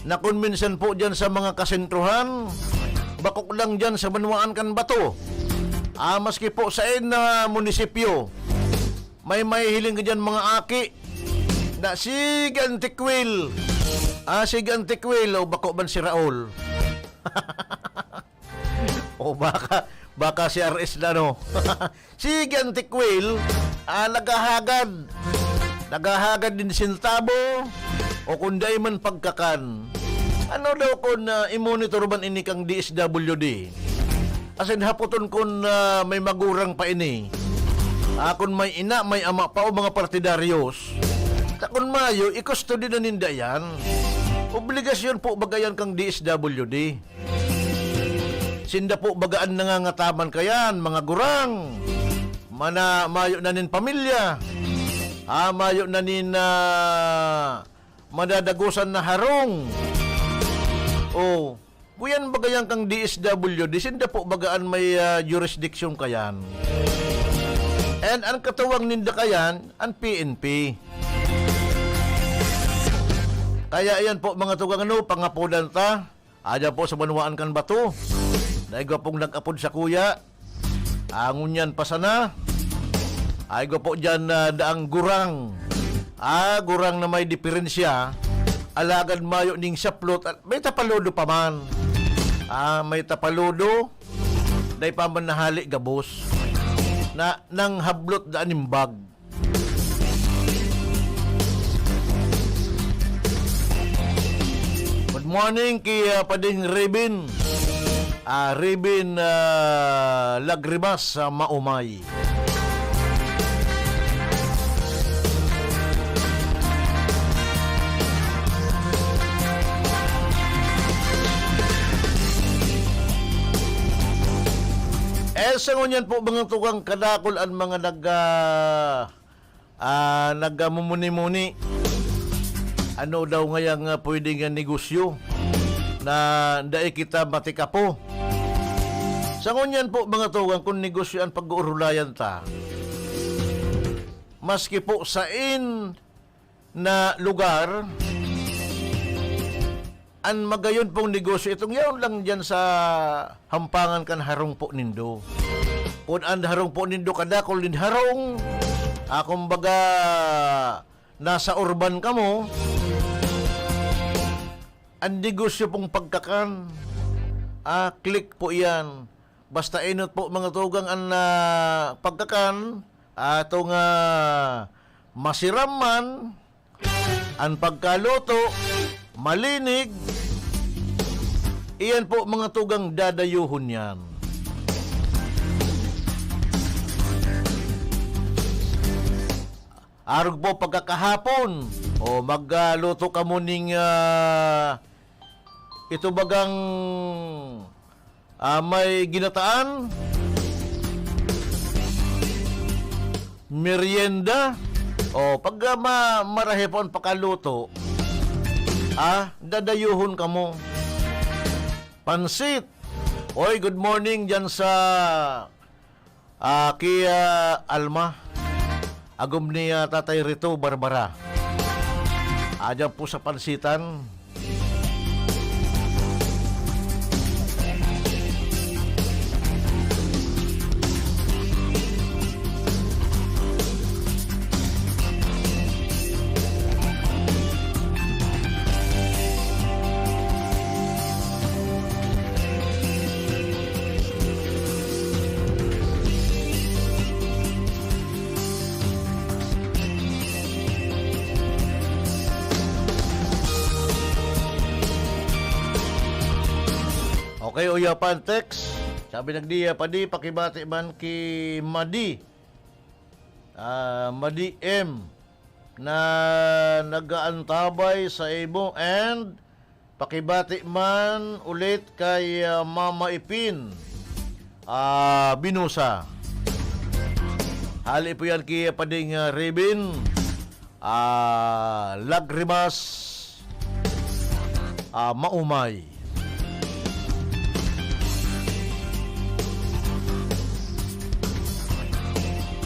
na kun minsan po diyan sa mga kasentrohan, bako lang diyan sa Banwaan kan Bato. Ah, maski po saen na munisipyo, may mahihiling ka diyan, mga aki, na, "Sige, Auntie Quil." Ah, sige, Auntie Quil, o bako man si Raul. O baka, baka si R S na, no? Sige, Auntie Quil, ah, naghahagad. Naghahagad nin sentabo, o kung dai man pagkakan. Ano daw kun, ah, i-monitor man ini kang D S W D? Asin hapoton kun, ah, may magurang pa ini. Ah, kun may ina, may ama pa o mga partidaryos, ta kun mayo, i-custody na ninda yan. Obligasyon po baga yan kang D S W D. Sinda po baga an nangangataman kayan, mga gurang. Mana, mayo na nin pamilya. Ah, mayo na nin, ah, madadagosan na harong. O, kuyan baga yan kang D S W D, sinda po baga an may, ah, jurisdiction kayan. And an katuwang ninda kayan, an P N P. Kaya ayan po, mga tugang, ano, pangapodan ta. Ayan po sa Banwaan kan Bato. Dai gwa pong nag-apod sa kuya. Ah, ngunyan pa sana. Ay, gwa po dyan na daang gurang. Ah, gurang na may diferensya. Alagad mayo ning saplot. At may tapaludo pa man. Ah, may tapaludo. Dai pa man nahali gabos. Na, nang hablot daan ning bag. Good morning ki, ah, Pading Ribin. Ah, Ribin, ah, Lagrimas sa Maumay. Eh, sa ngunyan po, mga tugang, kadakol an mga nag, ah, ah, nagmumuni-muni. Ano daw ngayang, ah, pwedeng, ah, negosyo na dai kita matikapo? Sa ngunyan po, mga tugang, kung negosyo an pag-uurulayan ta, maski po sain na lugar, an magayon pong negosyo, itong yaon lang diyan sa hampangan kan harong po nindo. Kun an harong po nindo kadakol nin harong, ah, kumbaga, nasa urban kamo, an negosyo pong pagkakan, ah, click po iyan. Basta enot po, mga tugang, an, ah, pagkakan, atong, ah, masiram man, an pagkaluto, malinig, iyan po, mga tugang, dadayohon yan. Arog po pagkakahapon, o magluto kamo ning, ah, ito bagang, ah, may ginataan, merienda, o pag, ah, ma-, marahay po an pakaluto, ah, dadayohon kamo. Pansit. Oy, good morning dyan sa, ah, ki, ah, Alma. Agom ni, ah, Tatay Rito Barbara. Ayan po sa pansitan. Okay, uya pa ang text. Sabi nagdiya, "Padi, pakibati man ki Madi. Ah, Madi M na nag-aantabay sa imo and pakibati man ulit kay, ah, Mama Ipin, ah, Binusa." Hali po yan kay Pading, ah, Ribin, ah, Lagrimas, ah, Maumay.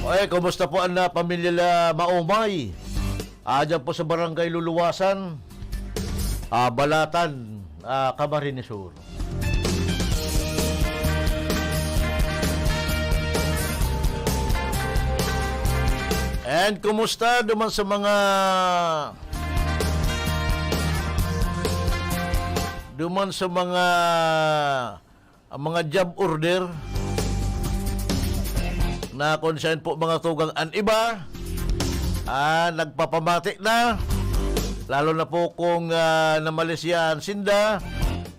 Oy, kumusta po ang, ah, pamilya la Maumay? Ah, dyan po sa Barangay Luluwasan, ah, Balatan, ah, Camarines Sur. And kumusta duman sa mga, duman sa mga, ang mga job order na kung saan po, mga tugang, an iba, ah, nagpapamati na, lalo na po kung, ah, namalisyahan sinda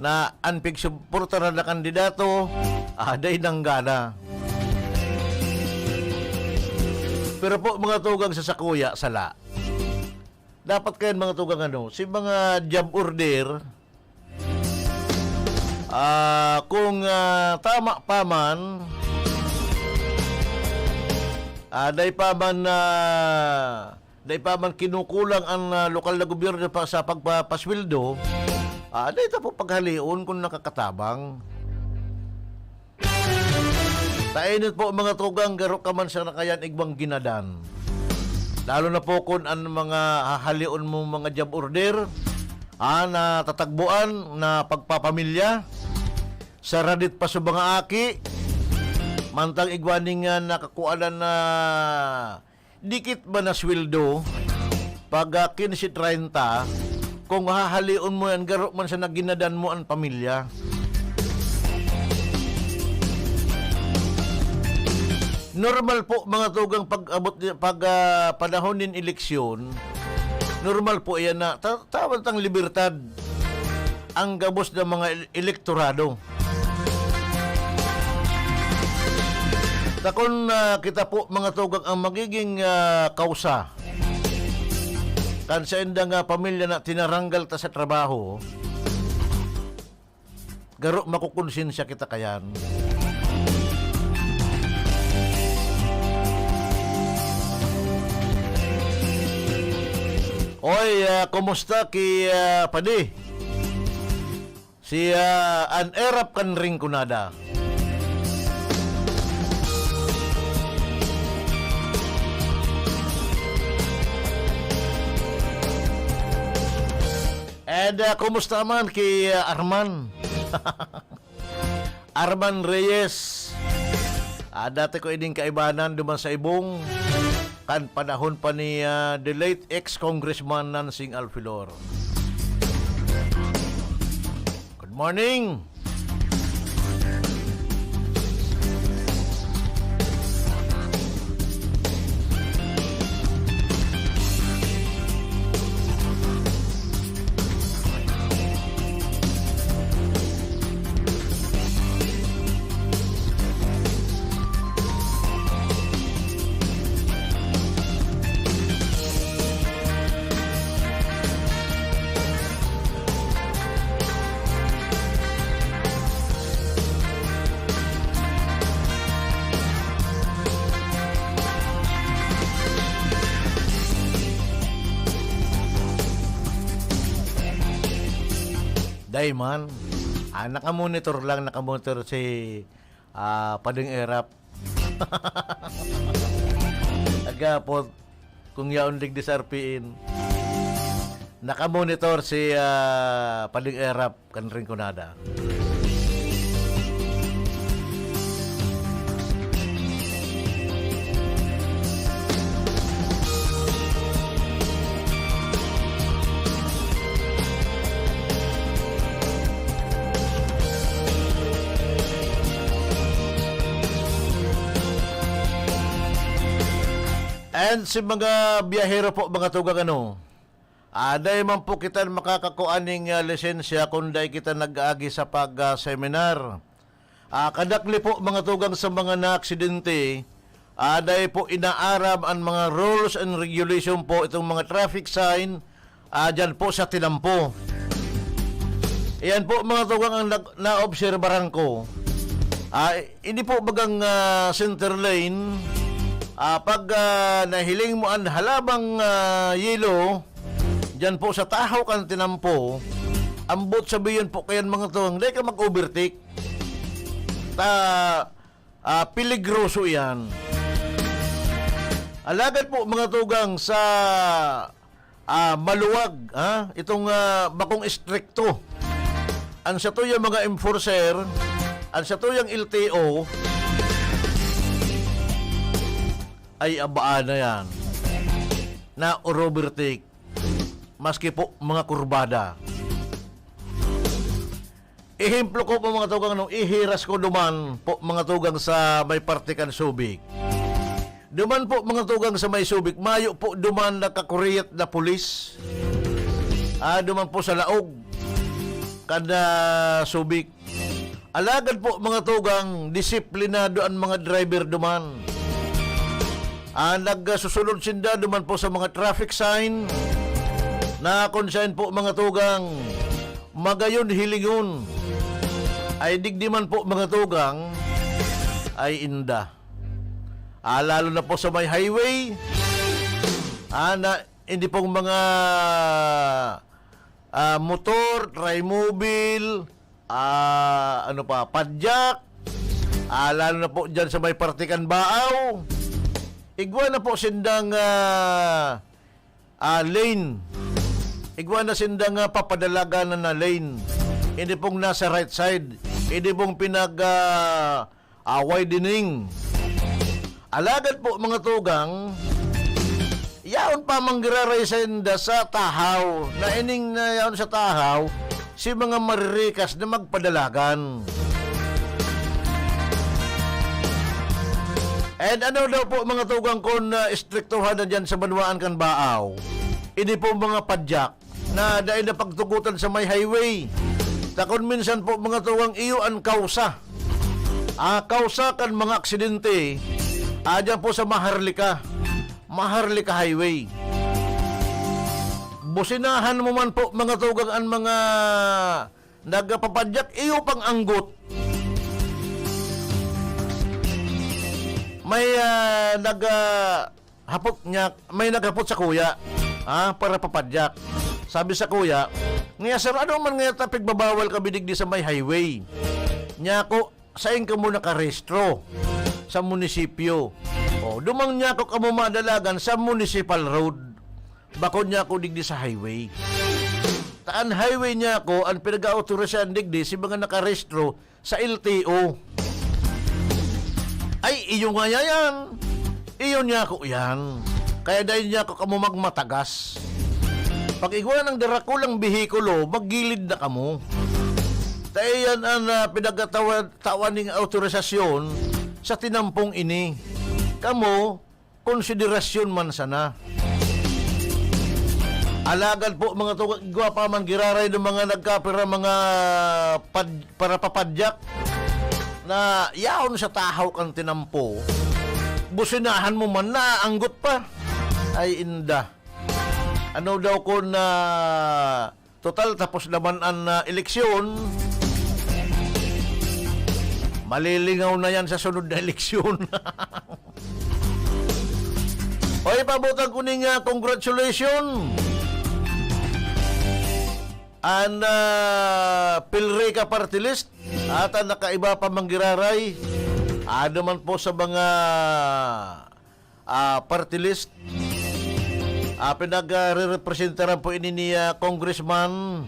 na an pigsuportaran na kandidato, ah, dai nanggana. Pero po, mga tugang, sa sakuya, sala. Dapat kayan, mga tugang, ano, si mga job order, ah, kung, ah, tama pa man, ah, dai pa man, ah, dai pa man kinukulang ang, ah, lokal na gobyerno pa sa pagpapasweldo, ah, dai ta po paghalion kung nakakatabang. Tainot po, mga tugang, garo ka man sa nakayan igwang ginadan. Lalo na po kun an mga hahalion mo, mga job order, ah, natatagboan na pagpapamilya, saradit pa sa mga aki, mantang igwa ning, ah, nakakuanan na dikit ba na sweldo, pag, ah, kinse treinta, kung hahalion mo yan, garo man sa naginadan mo an pamilya. Normal po, mga tugang, pag abot ni, pag, ah, panahon nin eleksyon, normal po yan na ta-, tawan tang libertad ang gabos na mga el-, elektorado. Takon na kita po, mga tugang, ang magiging, ah, kausa kan saindang, ah, pamilya na tinaranggal ta sa trabaho, garo makukonsensya kita kayan. Oy, ah, kumusta ki, ah, Padi? Si, ah, an erap kan Rinconada. And, ah, kumusta man ki, ah, Arman? Arman Reyes. Ah, dati ko ining kaibanan duman sa Ibong, kan panahon pa ni, ah, the late ex-Congressman Nancing Alfilor. Good morning. Dai man. Ah, nakamonitor lang, nakamonitor si, ah, Pading Erap. Agapot. Kung yaon digdi sa R P N. Nakamonitor si, ah, Paling Erap kan Rinconada. And si mga biyahero po, mga tugang, ano, ah, dai man po kita makakakua ning, ah, lisensya kung dai kita nag-agi sa pag, ah, seminar. Ah, kadakli po, mga tugang, sa mga naaksidente, ah, dai po inaaram an mga rules and regulation po, itong mga traffic sign, ah, dyan po sa tinampo. Iyan po, mga tugang, ang nag-, naobserbaran ko. Ah, hindi po bagang, ah, center lane, ah, pag, ah, nahiling mo ang halabang, ah, yelo, dyan po sa tahaw kan tinampo, ambot sabihin po kayan, mga tugang, dai ka mag-overtake. Ta, ah, peligroso iyan. Alagad po, mga tugang, sa, ah, maluwag, ha? Itong, ah, bakong istrikto. Ang satuyang mga enforcer, ang satuyang L T O, ay abaan na yan. Na overtake. Maski po mga kurbada. Ehemplo ko po, mga tugang, nung ihiras ko duman po, mga tugang, sa may parte kan Subic. Duman po, mga tugang, sa may Subic, mayo po duman nakakuriyat na pulis. Ah, duman po sa laog kan, ah, Subic. Alagad po, mga tugang, disiplinado an mga driver duman. Ah, nagsusunod sinda duman po sa mga traffic sign na kung saan po, mga tugang, magayon hilingon. Ay digdi man po, mga tugang, ay inda. Ah, lalo na po sa may highway, ah, na hindi pong mga, ah, motor, trimobile, ah, ano pa, padyak, ah, lalo na po dyan sa may parte kan Baaw. Igwa na po sindang, ah, ah, lane. Igwa na sindang, ah, papadalagan na, na lane. Hindi pong nasa right side. Hindi pong pinag, ah, ah, widening. Alagad po, mga tugang, yaon pa manggiraray sa inda sa tahaw, na ining na yaon sa tahaw, si mga maririkas na magpadalagan. And ano daw po, mga tugang, kung, ah, istriktuhan na dyan sa banwaan kan Baaw? Ini po mga padyak na dai na pagtugotan sa may highway. Ta kun minsan po, mga tugang, iyo an kausa. Ah, kausa kan mga aksidente, ah, dyan po sa Maharlika. Maharlika Highway. Businahan mo man po, mga tugang, an mga nagpapadyak, iyo pang anggot. May, ah, nag, ah, hapot niya, may naghapot sa kuya, ah, para papadyak. Sabi sa kuya, "Ngiya, sir, ano man nga ta pigbabawal kami digdi sa may highway?" Niya ako, "Sain kamo nakarehistro?" "Sa munisipyo." "O, dumang niya ako kamo madalagan sa municipal road. Bako niya ako digdi sa highway." Ta an highway niya ako, ang pinag-autorisahan digdi si mga nakarehistro sa L T O. Ay, iyo nga yan. Iyo niya ako yan. Kaya dahil niya ako kamo magmatagas. Pag igwa ng darakulang behikulo, maggilid na kamo. Dahil yan ang, ah, pinagkatawa-, tawan ning autorisasyon sa tinampong ini. Kamo, konsiderasyon man sana. Alagad po, mga tugang, igwa pa man giraray ng mga nagkapira, mga pad-, parapapadyak na yaon sa tahaw kan tinampo. Businahan mo man, naanggot pa. Ay, inda. Ano daw kun, ah, total tapos naman an, ah, eleksyon? Malilingaw na yan sa sunod na eleksyon. Oy, pabutan ko ning, ah, congratulations. An, ah, Pilrica Party List, ata nakaiba pa manggiraray. Ano man po sa mga, ah, party list. Ah, pinag, ah, rerepresentaran po ini ni, ah, Congressman,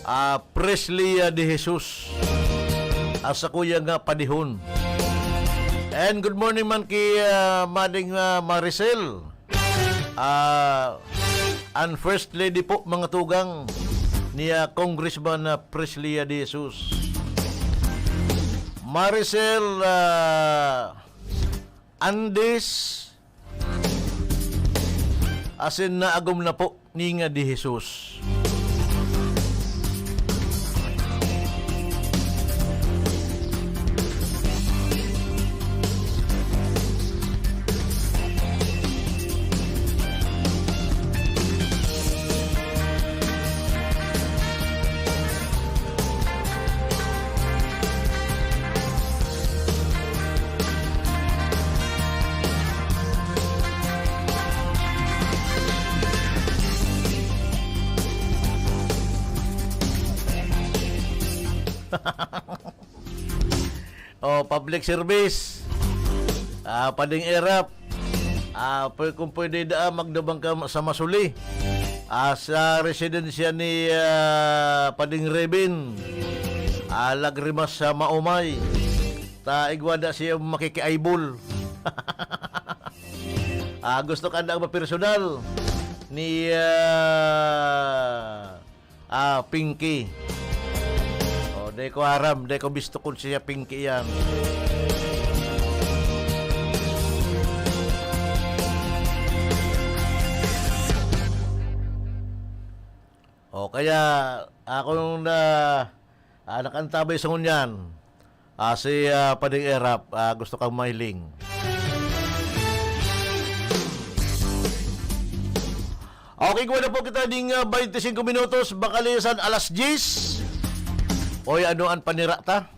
ah, Presley, ah, De Jesus. Asa kuya nga padihon. And good morning man ki, ah, Mading, ah, Maricel. Ah, an First Lady po, mga tugang, ni, ah, Congressman, ah, Presley, ah, De Jesus. Maricel, ah, Andes, asin naagom na po ninga De Jesus. Oh, public service. Ah, Pading Erap. Ah, pwe-, kung pwede daa, magdabang ka sa Masuli. Ah, sa residensya ni, ah, Pading Revin. Ah, Lagrimas sa Maumay. Ta igwa da siya makikiaybol. Ah, gusto ka na mapersonal ni, ah, ah, Pinky. Oh, di ko aram, di ko bisto kung siya Pinky yan. O kaya, akong na, ah, nakantabay sa ngunyan. Ah, si, ah, Pading Erap, ah, gusto kang mahiling. Okay, kuha na po kita ding, ah, twenty-five minutos, baka lisan alas diyes. Oy, ano an panira ta?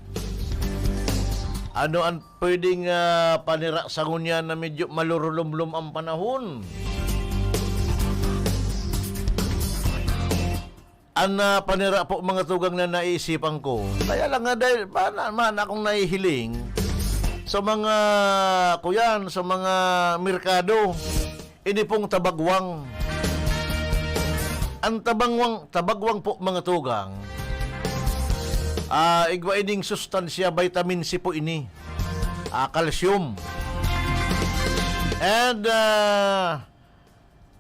Ano an pwedeng, ah, panira sa ngunyan na medyo malurulumlom ang panahon? An, ah, panira po, mga tugang, na naisipan ko. Kaya lang nga, dahil mana, mana akong nahihiling sa mga, kuyan, sa mga merkado, ini pong tabagwang. Ang tabangwang, tabagwang po, mga tugang, ah, igwa ining sustansya, vitamin C po ini. Ah, calcium. And, ah,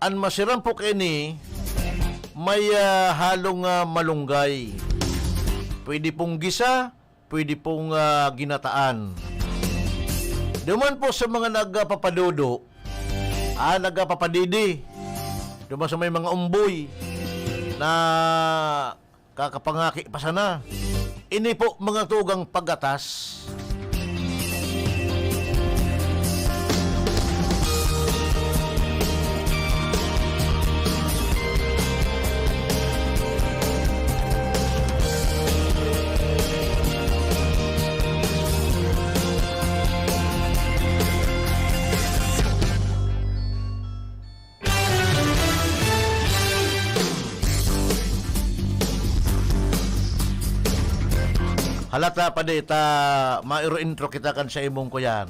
An masiram po kaini, may, ah, halong, ah, malunggay. Pwede pong gisa, pwede pong, ah, ginataan. Duman po sa mga nagpapadudo, ah, nagpapadidi, duman sa may mga umboy na kakapangaki pa sana. Ini po, mga tugang, pagatas. Halata, padi, ta mairo-intro kita kan sa imong kuyan.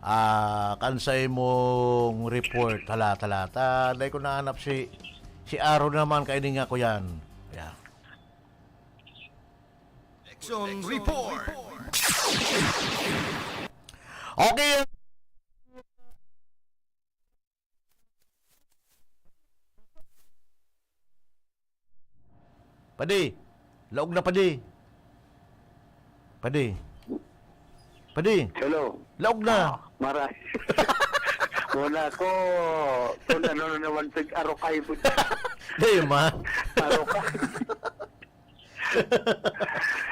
Ah, kan sa imong report. Halata, halata. Dai ko nahanap si, si Aaron naman, kaini nga kuyan. Yeah. Action report. Okay. Padi. Laog na, padi. Padi. Padi. Hello. Laog na. Ah, maray. Muna ko, kung ano na naman, pag-arokay mo. Di, ma. Arokay.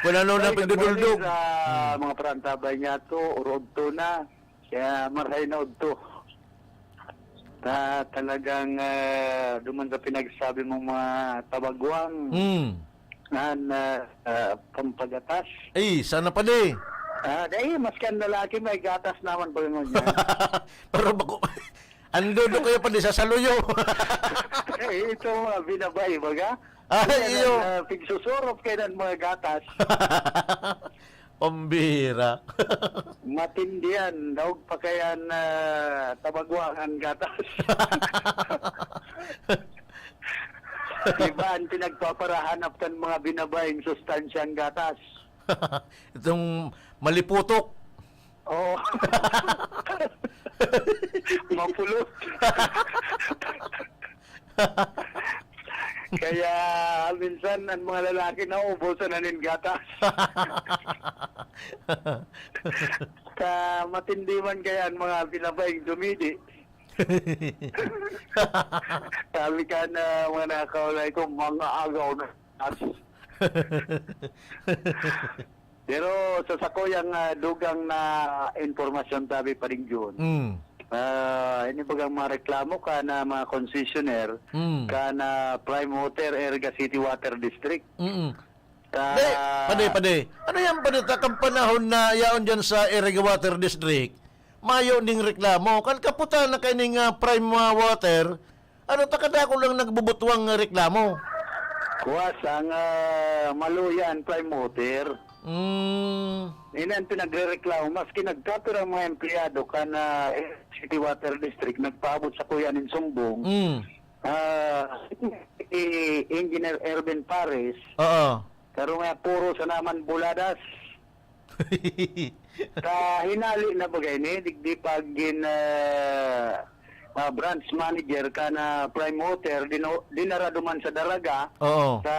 Kung ano na Ay, pagduduldog. Good morning sa Hmm. mga parantabay niya to, urog to na. Kaya marahay na udto. Ta-, talagang, ah, duman sa pinagsabi mong mga tabagwang Hmm. na, ah, ah, pampagatas. Ay, sana pa di. Ah, dahil maski ang lalaki may gatas naman, baga ngunyan. Pero bako, ang dudo kayo pa di sa saluyo. Eh, ito mga binabay, baga? Ay, Yan iyo. ang, ah, pigsusurop kayo ng mga gatas. Pambira. Matindi yan. Daog pa kaya na tabagwang ang gatas. Iba ang pinagpaparahanap kan mga binabaeng sustansyang gatas. Itong maliputok. Oo. Mapulot. Kaya minsan ang mga lalaki nauubusan na nin gatas. Sa matindi man kaya ang mga binabaeng dumidi. Sabi ka na mga nakakaulay ko, mga agaw na gatas. Pero sa sakuyang, ah, dugang na impormasyon, tabi pa rin yun. Mm. Ah, ini bagang mga reklamo ka na mga concessionaire, Mm. ka na Prime Water, Iriga City Water District. Mm. Ka Pade, pade, pade. Ano yan, pade? Takang panahon na yaon dyan sa Iriga Water District, mayo ning reklamo. Kan kaputan na kaining, ah, Prime, ah, Water, ano, takadako lang nagbubutwang nga reklamo. Kuwas ang, ah, maluya ang Prime Water. Mm. Ini ang pinagrereklamo. Maski nagkapira ang mga empleyado kan, ah, City Water District, nagpaabot sa kuya nin sumbong. Mm. Ah, si Engineer Erwin Pares, Oo. Karo nga puro sa naman buladas. Sa hinali na bagay ni, digdi pag gin, ah, ah, branch manager ka na Prime Water, dino-, dinara duman sa Daraga, Oo. sa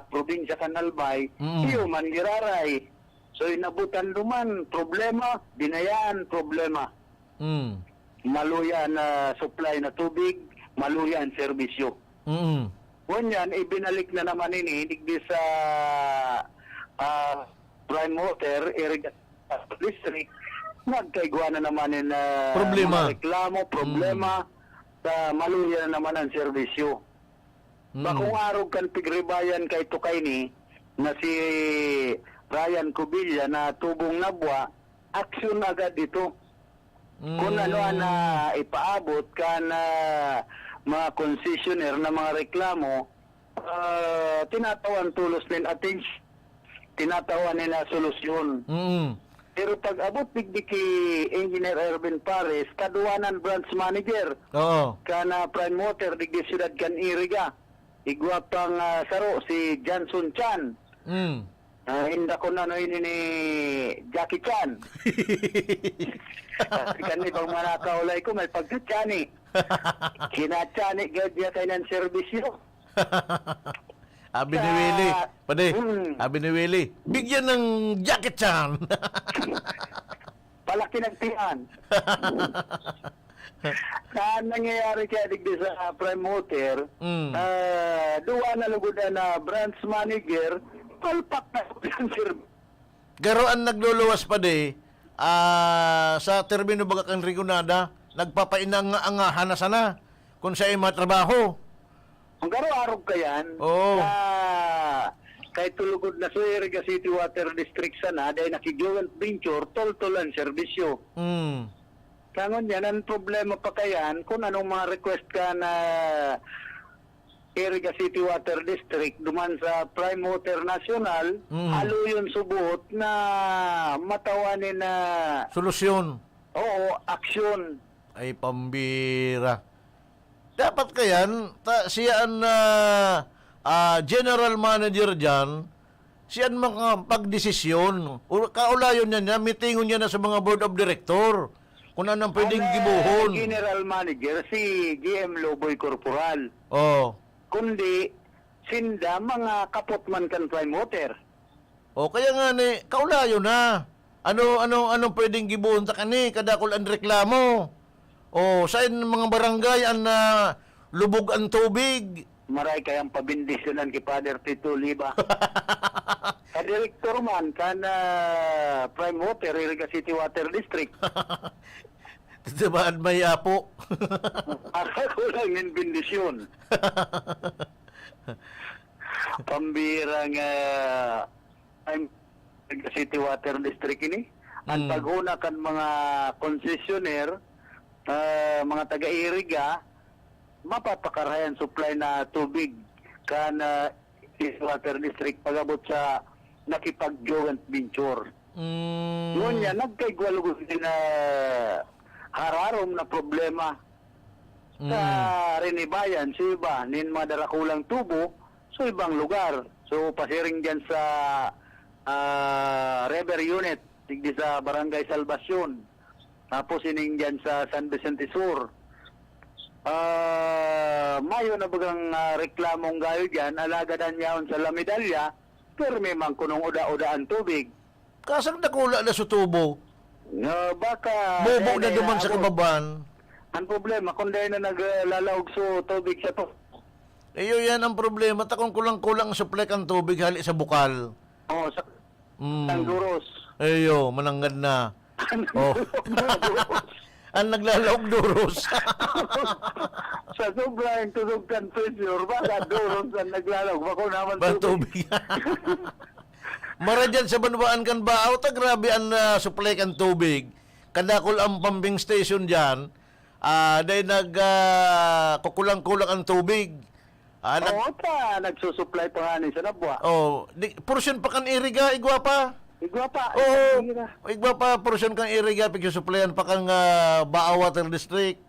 probinsya kan Albay, Mm. iyo man giraray. So, inabutan duman, problema, binayaan, problema. Mm. Maluya na supply na tubig, maluya ang serbisyo. Mm. Ngunyan, ibinalik na naman ini digdi sa, ah, Prime Water Irrigation District. Nagkaigwa na naman in, ah, Problema. mga reklamo, problema, Mm. sa maluya na naman ang serbisyo. Mm. Bakong arog kan pigribayan kay Tukay ni na si Ryan Cubilla na tubong nabwa, aksyon agad ito. Kung ano ang, Mm. ah, ipaabot kan, ah, mga concessionaire na mga reklamo, ah, tinatawan tolos nin atensyon, tinatawan nila solusyon. Mm. Pero pag abot digdi ki Engineer Erwin Pares, kaduwanan branch manager Oo. kan, ah, Prime Water digdi siyudad kan Iriga. Igwa pang, ah, saro, si Johnson Chan. Mm. Ah, inda ko na no ini ni Jackie Chan. Kasi kan ibang mga nakaulay ko, may pagka-Chani. Kina-Chani gad niya kainan serbisyo. Abi ni Sa Willie, pade, Mm. abi ni Willie, "Bigyan ng Jackie Chan." Palaki ng tiyan. Sa nangyayari kaya digdi sa Prime Water, Mm. ah, duwa na lugod na branch manager, palpak na ang serv- Garo ang nagluluwas, pade, ah, sa termino baga kan Rigonada, nagpapainanga-angahan na sana kung sa ima trabaho. Ang garo arog kayan, Oo. sa kay tulugod na sa Iriga City Water District sana, dahil naki-joint venture, tol-tol ang serbisyo. Mm. Kangon yan, ang problema pa kayan, kung anong mga request ka na Iriga City Water District, duman sa Prime Water National, Mm. haloyon subot na matawan ni na Solusyon. Oo, aksyon. Ay, pambira. Dapat kayan, ta-, siya an, ah, ah, general manager diyan, siya an makapagdesisyon. U-, kaulayon niya niya, mitingon niya na sa mga board of director kung ano ang pwedeng Ang, ah, gibohon. General manager, si G M Loboy Corporal. Oh. Kundi, sinda mga kapot man kan Prime Water. O, kaya nga ni, kaulayon na. Ano, ano, anong pwedeng gibohon ta kani? Kadakul an reklamo. O, sain mga barangay an, ah, lubog an tubig? Maray kayang pabindisyonan ki Father Tito Oliva. Kadirektor man kan, ah, Prime Water, Iriga City Water District. Tatamaan may apo. Ako lang nin bendisyon. Pambira nga, I'm City Water District ini. Ang Mm. paghuna kan mga concessionaire, ah, mga taga-iriga, mapapakarayan supply na tubig kan, ah, City Water District pag-abot sa nakipag-joint venture. Mm. Ngunyan, nagkaigwa lugod din na hararom na problema sa Mm. rinibayan, sa iba, nin mga darakulang tubo, sa ibang lugar. So, pasiring dyan sa, ah, river unit, digdi sa Barangay Salvacion. Tapos, ining dyan sa San Vicente Sur. Ah, mayo na bagang, ah, reklamong gayo dyan, alagad an yaon sa La Medalla, pirmi man kunong uda-uda an tubig. Kasang dakula na sa tubo. No, baka Bubo dahil na duman sa nahabo. Kababan. Ang problema, kung dahil na naglalaog sa tubig sa to. Iyo, yan ang problema. Ta kung kulang-kulang ang supply kan tubig, hali sa bukal. Oo, sa Mm. ang duros. Iyo, mananggad na. Oh. Ang naglalaog duros. Sa sobrang tusog kan pressure, baka duros ang naglalaog. Bako naman Ba, tubig. tubig. Mara dyan sa banwaan kan Baaw, ta grabe ang, ah, supply kan tubig. Kadakul ang pumping station dyan, ah, dahil nag, ah, kukulang-kulang ang tubig. Ah, nag- Oo, ta, nagsusupply pa nga ni sa Nabwa. Oh, di, portion pa kan Iriga, igwa pa? Igwa pa, Oo, igwa pa. Igwa pa, portion kan Iriga, pigsusuplayan pa kan, ah, Baaw Water District.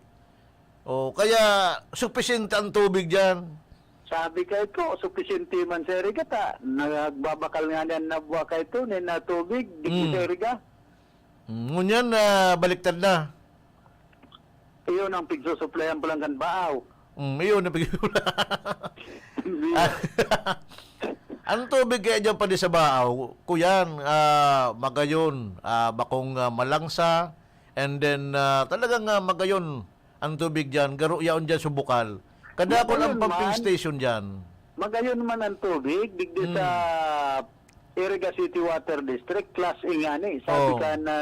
Oh, kaya supisyente ang tubig dyan. Sabi ka ito, supisyente man sa Iriga, ta, nagbabakal nga niyan Nabwa ka ito, ni na tubig, di Mm. sa Iriga. Mm, ngunyan, ah, baliktad na. Iyon ang pigsusuplayan pa lang kan Baaw. Mm, iyon ang pig- Hindi. Ah, ang tubig kaya dyan pa di sa Baaw, kuyan, ah, magayon, ah, bakong, ah, malangsa, and then, ah, talagang, ah, magayon ang tubig dyan, garo yaon dyan sa bukal. Kadakol ang Magayon pumping man. station dyan. Magayon man ang tubig, digdi Hmm. sa Iriga City Water District, class A ngani. Sabi Oo. ka na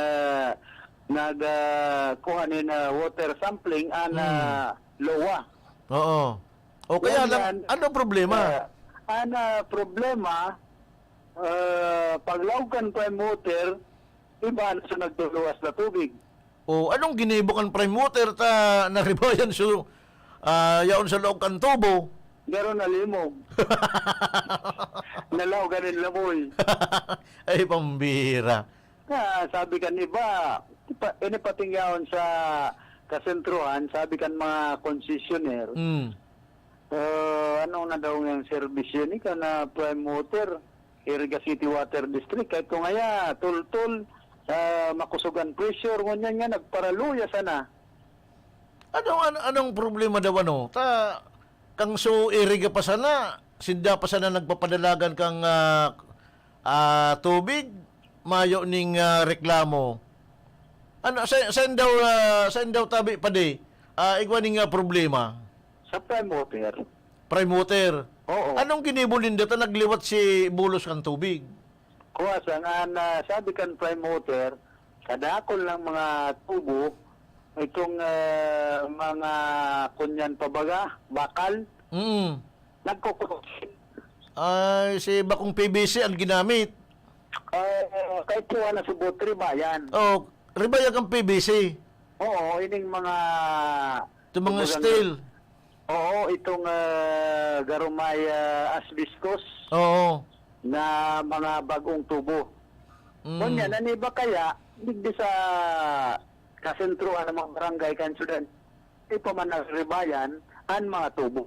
nag, ah, kuha ni na water sampling, ana, Hmm. lowa. Oo. O kaya Yan lang, yan. ano problema? Ah, ana problema, ah, paglaog kan prime water, iba na sa nagtuluwas na tubig. O, anong ginibo kan prime water ta naribayan so, ah, yaon sa laog kan tubo? Garo nalimog. Nalaog ganin lamoy. Ay, pambira. Ah, sabi kan iba, pa, ini pating yaon sa kasentruhan, sabi kan mga concessionaire, Mm. Ah, ano na daw yung serbisyo ni ka na prime water, Iriga City Water District? Kahit kung ngaya, tultol, ah, makusog ang pressure, ngunyan nga, nagparaluya sana. Ano, ano, anong problema daw, ano? Ta, kang so Iriga pa sana, sinda pa sana nagpapadalagan kang, ah, ah, tubig, mayo ning, ah, reklamo. Ano, sa, saan daw, ah, saan daw tabi pa di? Ah, igwa ning, ah, problema? Sa prime water. Prime water? Oo. Anong ginibo ninda ta nagliwat si bulos kan tubig? Kuwa, sa nga na sabi kan prime water, kadakol ng mga tubo, itong, ah, mga kunyan pa baga, bakal, Mm. nagkukurot. Ay, si bakong P V C ang ginamit. Ah, kahit kuha na subot, ribayan. Oh, ribayan ang P V C. Oo, ining mga Itong mga kumbagang steel. Oo, itong, ah, garumay, ah, asbestos Oo. na mga bagong tubo. Mm. Kunya, naniba kaya, digdi sa kasentruhan ng mga barangay kan syudad, di pa man naribayan ang mga tubo.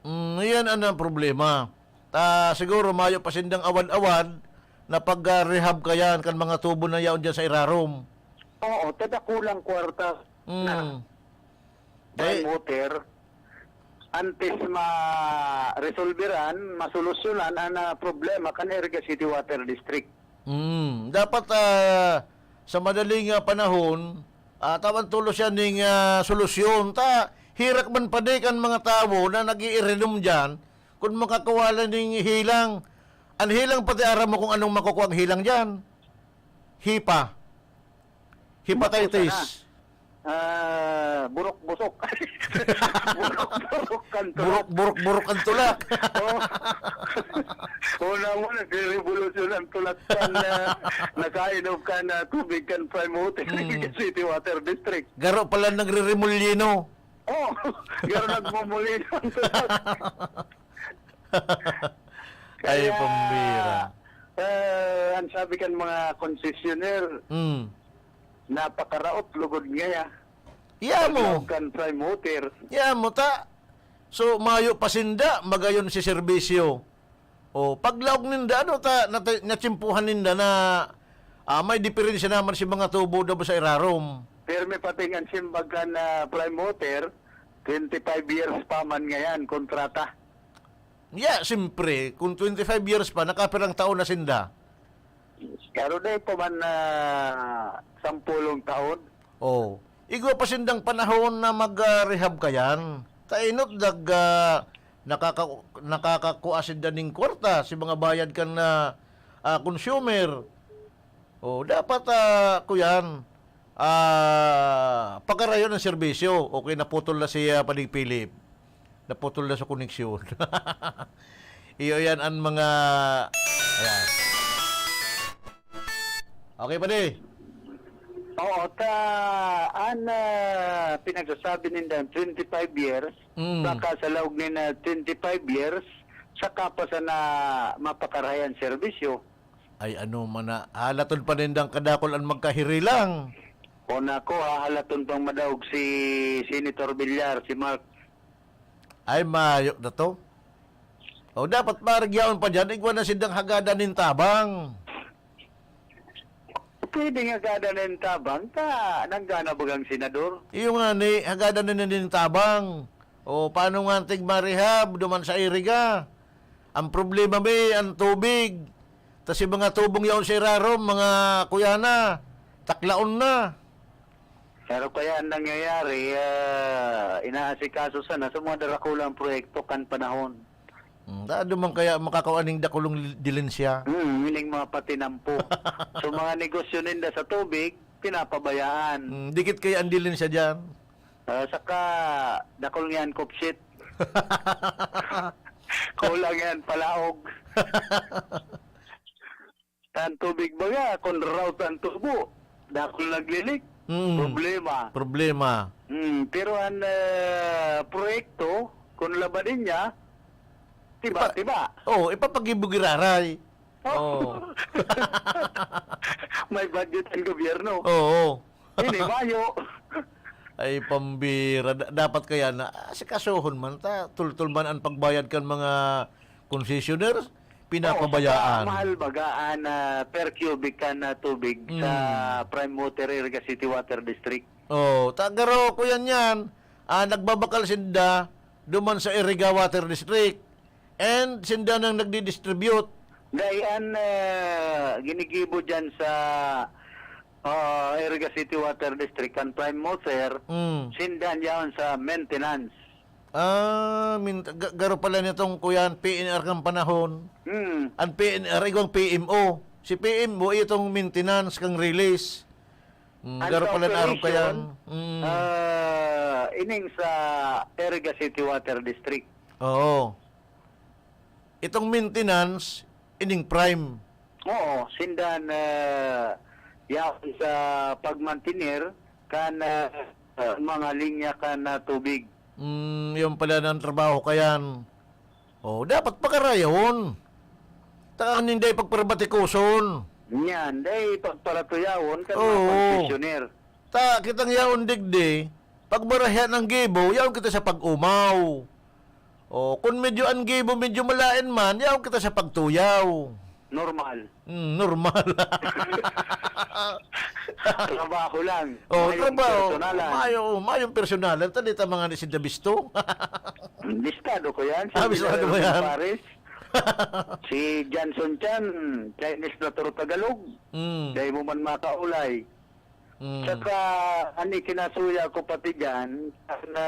Mm, iyan ang problema. Ta, siguro mayo pa sindang awad-awad na pag, ah, rehab kayan kan mga tubo na yaon dyan sa irarom. Oo, tadakulang kwarta Mm. na. Dahil Dahil motor, antes ma-resolveran, masolusyonan ang, ah, problema kan Iriga City Water District. Mm, dapat, ah, sa madaling, ah, panahon, ah, tawan tulos siya ning, ah, solusyon. Ta, hirak man pa di kan mga tawo na nag-iirinom diyan, kung makakuha lang ning hilang. Ang hilang, pati aram mo kung anong makukuha ang hilang diyan. Hipa. Hepatitis. Naku, sana. Ah, burok-busok. Burok-burok kan tulak. Burok-burok-burok ang tulak. Oh. Una mo, nagre-revolusyon ang tulak kan, ah, nakainom ka na tubig kan Prime Hotel, Mm. City Water District. Garo pala nagre-remolyeno. Oh, garo nagmumulino ang tulak. Ay, Kaya, pambira. Eh, ang sabi kan mga concessionaire, Mm. napakaraot lugod ngaya. Iya mo. Paglaog kan prime water. Iya mo ta. So, mayo pa sinda, magayon si serbisyo. O, paglaog ninda, ano ta, nata-, natsimpuhan ninda na, ah, may diferensya naman si mga tubo daw sa irarom. Pirmi pating an simbag kan, ah, prime water, twenty-five years pa man ngayan, kontrata. Ya, siyempre, kung twenty-five years pa, nakapirang taon na sinda? Pero di pa man na sampulong taon. Oh. Igwa pa sindang panahon na mag, ah, rehab kayan. Ta inot dag, ah, nakaka-, nakakakua sinda ning kwarta si mga bayad kan, ah, ah, consumer. Oh, dapat, ah, kuyan, ah, pagarayon ang serbisyo. Okay, naputol na si, ah, Panig Philip. Naputol na sa koneksyon. Iyo yan ang mga, ayan. Okay, padi. Oo, ta, an, ah, pinagsasabi nindang twenty-five years, Mm. baka sa laog ni na twenty-five years, saka pa sana mapakarayan serbisyo. Ay, ano man na, halaton pa nindang kadakol an magkahirilang. O nako, hahalaton pang madaog si Senator Villar, si Mark. Ay, mayo na to. O, dapat marigyaon pa dyan, igwa na sindang hagadan nin tabang. Pwede nga hagadan nin tabang, ta nanggana bagang senador? Iyo nga ni, hagadan na nin tabang. O, paano nga tig marehab, duman sa iriga? Ang problema mi, ang tubig. Tas yung mga tubong yaon sa irarom, mga kuya na, taklaon na. Pero kaya ang nangyayari, ah, inaasikaso sana sa mga darakulang proyekto kan panahon. Hmm, dado man kaya makakawa ning dakulong li-, dilensya? Hmm, ining mga patinampo. So, mga negosyo ninda sa tubig, pinapabayaan. Hmm, dikit kaya ang dilensya diyan? Ah, saka, dakul nga an kupsit. Kulang yan, palaog. Ang tubig baga, kun drought ang tubo, dakul naglilik. Mm. Problema. Problema. Mm, pero ang, ah, proyekto, kun labanin niya, tiba, Ipa-, tiba. Oh, ipapag-ibo giraray. Oh. Oh. May budget ang gobyerno. Oo. Ini, mayo. Ay, pambira. Da-, dapat kaya na, ah, asikasuhon man ta, tultol man ang pagbayad kan mga concessionaires, pinapabayaan. Oo, saka mahal baga an, ah, per cubic kan, ah, tubig sa Mm. Prime Water, Iriga City Water District. Oh, ta-, garo ko yan yan. Ah, nagbabakal sinda duman sa Iriga Water District. And sinda nang nagdi-distribute. Dai an, ah, ginigibo diyan sa, ah, Iriga City Water District, kan Prime Water, Mm. sinda an yaon sa maintenance. Ah, min-, ga-, garo pala nitong kuyan, P N R kan panahon. Mm. Ang P N R, igwang P M O. Si P M O, itong maintenance kang release. Mm, Ang garo sa pala na araw operation, kayan. Mm. ah, ining sa Iriga City Water District. Oo. Itong maintenance, ining prime. Oo, sinda na yaon sa pagmantener kan, ah, ah, mga linya kan, ah, tubig. Mm, yun pala na ang trabaho kayan. Oh, dapat pakarayahon. Taka ninday pagparabatikoson. Yan, day pagparatuyawon kan mga Oo. concessionaire. Ta, kitang yaon digdi, pag marahya ng gibo, yaon kita sa pag-umaw. O, kung medyo ang gibo, medyo malain man, yaon kita sa pagtuyaw. Normal. Mm, normal. Trabaho lang. Oh, Mayong trabaho. personalan. Mayo, mayong personalan. Tadi ta mga ni si Dabisto. Listado ko yan. Si Ah, listado mo Engineer yan? Pares. Si Johnson Chan, Chinese na turo Tagalog. Mm. Dahil mo man makaulay. Mm. Saka, ani, kinasuya ko pati dyan, na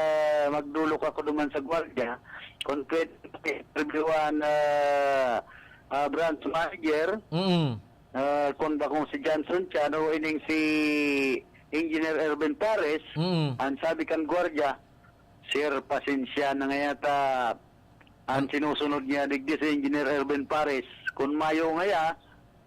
magdulok ako duman sa gwardiya, kung pwede interviewan na, ah, branch manager, Mm. ah, kung bakong si Johnson Chan o ining si Engineer Erwin Pares, Mm. ang sabi kan gwardiya, "Sir, pasensya na nga yata." An sinusunod niya digdi si Engineer Erwin Pares, kun mayo ngaya,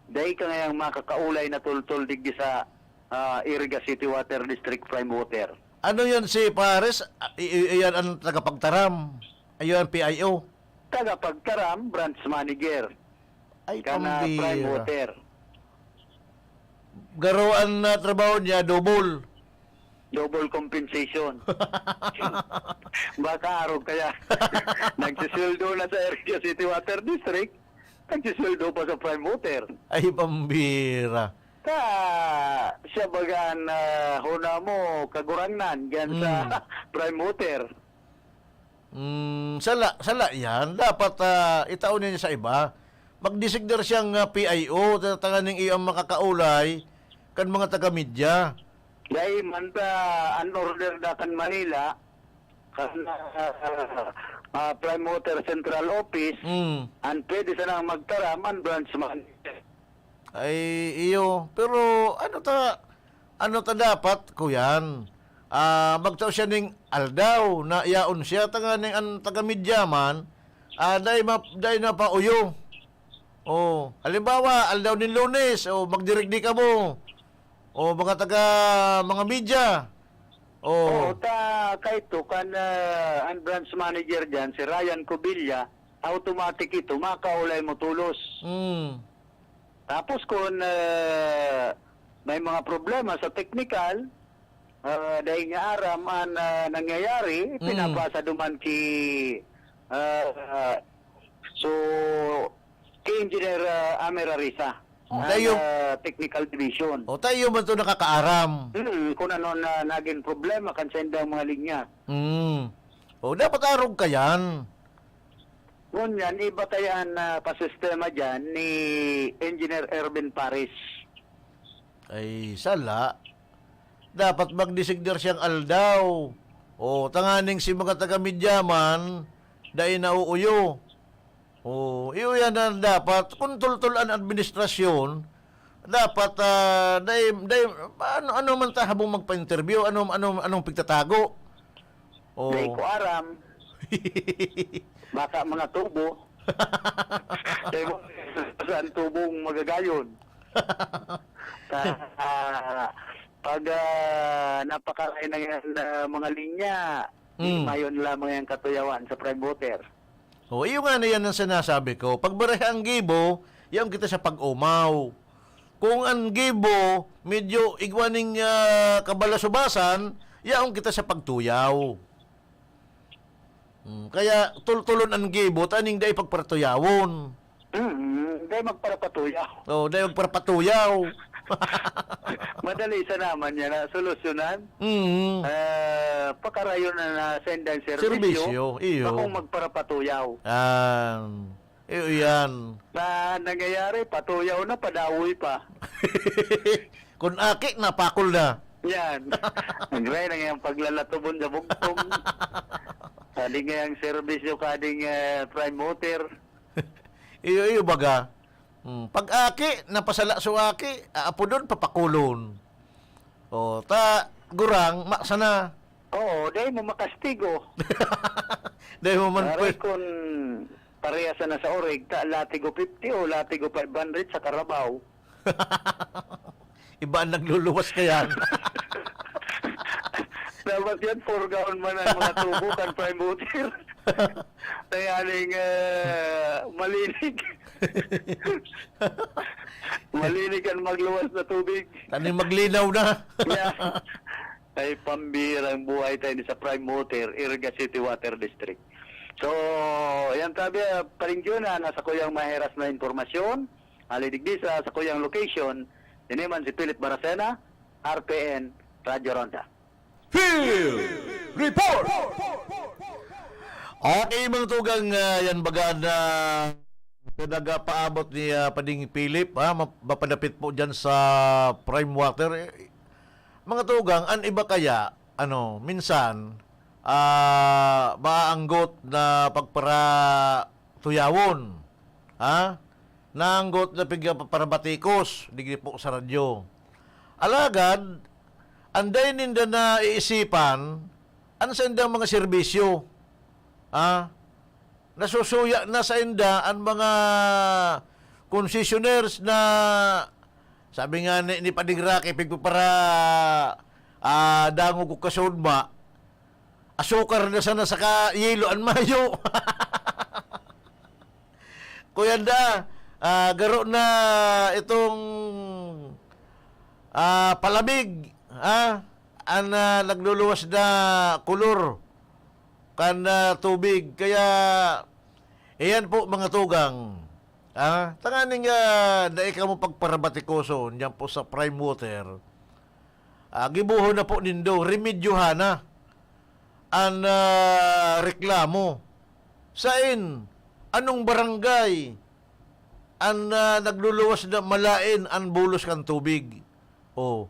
dai ka ngayang makakaulay na tultol digdi sa, ah, Iriga City Water District Prime Water. Ano yan si Pares? Ah, i-, i-, iyan ang tagapagtaram. Ayun ang P I O. Tagapagtaram, branch manager. Ay, kana pambira. Prime water. Garo an, ah, trabaho niya, double. Double compensation. Baka arog kaya. Nagsisweldo na sa Iriga City Water District, nagsisweldo pa sa Prime Water. Ay, pambira. Ka, siya baga an, ah, hona mo, kagurangnan, diyan sa Mm. Prime Water. Mm, sala, sala yan. Dapat, ah, itao niya sa iba. Magdesignar siyang, ah, P I O, ta-, tanganing iyo ang makakaulay kan mga taga-media. Dai man ta an order da kan Manila, kan, ah, ah, Prime Water Central Office, Mm. an pwede sanang magtaram an branch manager. Ay, iyo. Pero ano ta, ano ta dapat, kuyan? Ah, magtao siya ning aldaw na yaon siya, tanganing an taga-media man, ah, dai ma-, dai na pauyo. Oh, halimbawa, aldaw nin Lunes, oh, magdirigdi kamo. Oh, mga taga, mga media. Oh. Oo, ta, kaito kan, ah, an branch manager diyan, si Ryan Cubilla, automatic ito, makaulay mo tolos. Mm. Tapos kun, ah, may mga problema sa teknikal, ah, dai niya aram an, ah, nangyayari, Mm. pinapasa duman ki, ah, so, ki Engineer, ah, Amer Arisa, Mm, an, tayo. ah, technical division. O, tayo man to nakakaaram. Mm, kun ano na nagin problema kan saindang mga linya. Mm. O, dapat arog ka yan. Ngunyan, iba kaya an, ah, pasistema diyan ni Engineer Erwin Paris? Ay, sala. Dapat magdesignar siyang aldaw. O, tanganing si mga taga-media man, dai nauuyo. O, iyo yan ang dapat. Kun tultol an administrasyon, dapat, ah, dai, dai, ano, ano man ta habong magpa-interview? Ano, ano, anong pigtatago? Oh. Dai ko aram. Baka mga tubo. Dai mo saan tubong magagayon. Ta-, ah, pag, ah, napakaray na yan, ah, mga linya, di Mm. mayon lamang yan katuyawan sa prime water. Oh, iyo nga na yan ang sinasabi ko. Pag bareha ang gibo, yaon kita sa pag-umaw. Kung ang gibo, medyo igwa ning, ah, kabalasubasan, yaon kita sa pagtuyaw. Hmm, kaya tultulon an gibo, taning dai pagparatuyawon. Mm, dai magparapatuyaw. Oh, dai magparapatuyaw. Madali sana man yan na solusyonan. Mm. Ah, pakarayon na, na sa indang serbisyo, Serbisyo, iyo. Bakong magparapatuyaw. Ah, iyo yan. Na nangyayari, patuyaw na, padawoy pa. Kun aki, napakol na. Yan. Nagray na ngayang paglalatubon sa bugtong. Kadi ngayang serbisyo, kading, eh, prime water. Iyo, iyo baga. Hmm, pag aki, napasala so aki, aapodon, papakulon. O, ta, gurang, maksa na. Oo, dai mo makastigo. Dai mo man Aray pwe- kun parehas na sa orig, ta latigo fifty o latigo five hundred sa karabaw. Iba ang nagluluwas kaya. Dapat yan, purgahon man ang mga tubo kan prime water. Tanganing, eh, malinig. Malinig ang magluwas na tubig. Tanganing maglinaw na. Yeah. Ay, pambirang buhay tayo ni sa Prime Water, Iriga City Water District. So, yan tabi, ah, Paring Jun, ah, nasa kuyang maheras na impormasyon. Hali digdi sa, sa kuyang location, ini man si Philip Baracena, R P N, Radyo Ronda. Field Report! Okay, mga tugang, ah, yan baga na pinagapaabot ni, ah, Pading Philip, ah, map-, mapadapit po dyan sa Prime Water. Eh, mga tugang, an iba kaya, ano, minsan, ah, maanggot na pagparatuyawon, ha? Naanggot na pigpaparabatikos, digdi po sa radyo. Alagad, anday ninda na iisipan, an saindang mga serbisyo, ha? Nasusuya na sainda an mga concessionaires na, sabi nga ni, ni Pading Rocky, pigpapara, ah, dangog o kasudma, asukar na sana saka yelo an mayo. Kuya Da, Ah, garo na itong, ah, palamig, ah, an, ah, nagluluwas na kolor kan, ah, tubig. Kaya, iyan po, mga tugang, ah, tanganing, ah, dai kamo pagparabatikoson diyan po sa Prime Water. Ah, gibohon na po nindo, remedyohan na an, ah, reklamo. Sain? Anong barangay an, ah, nagluluwas na malaen an bulos kan tubig? Oh.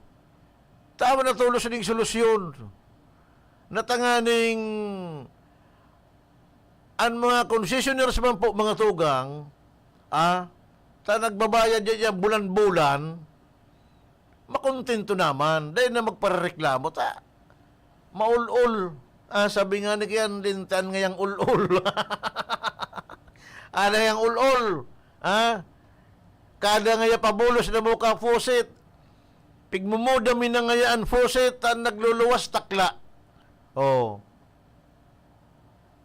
Tama na tolos ning solusyon. Na tanganing an mga concessionaires man po, mga tugang, ah, ta nagbabayad yan, yan bulan-bulan, makontento naman. Dai na magparereklamo ta. Maul-ol. Ah, sabi nga ni Kian, lintan ngayang ul-ol. Ano yang ul-ol? Ah? Kada ngaya pabulos na mo ka faucet. Pigmumuda mi na ngaya an faucet, an nagluluwas takla. Oh.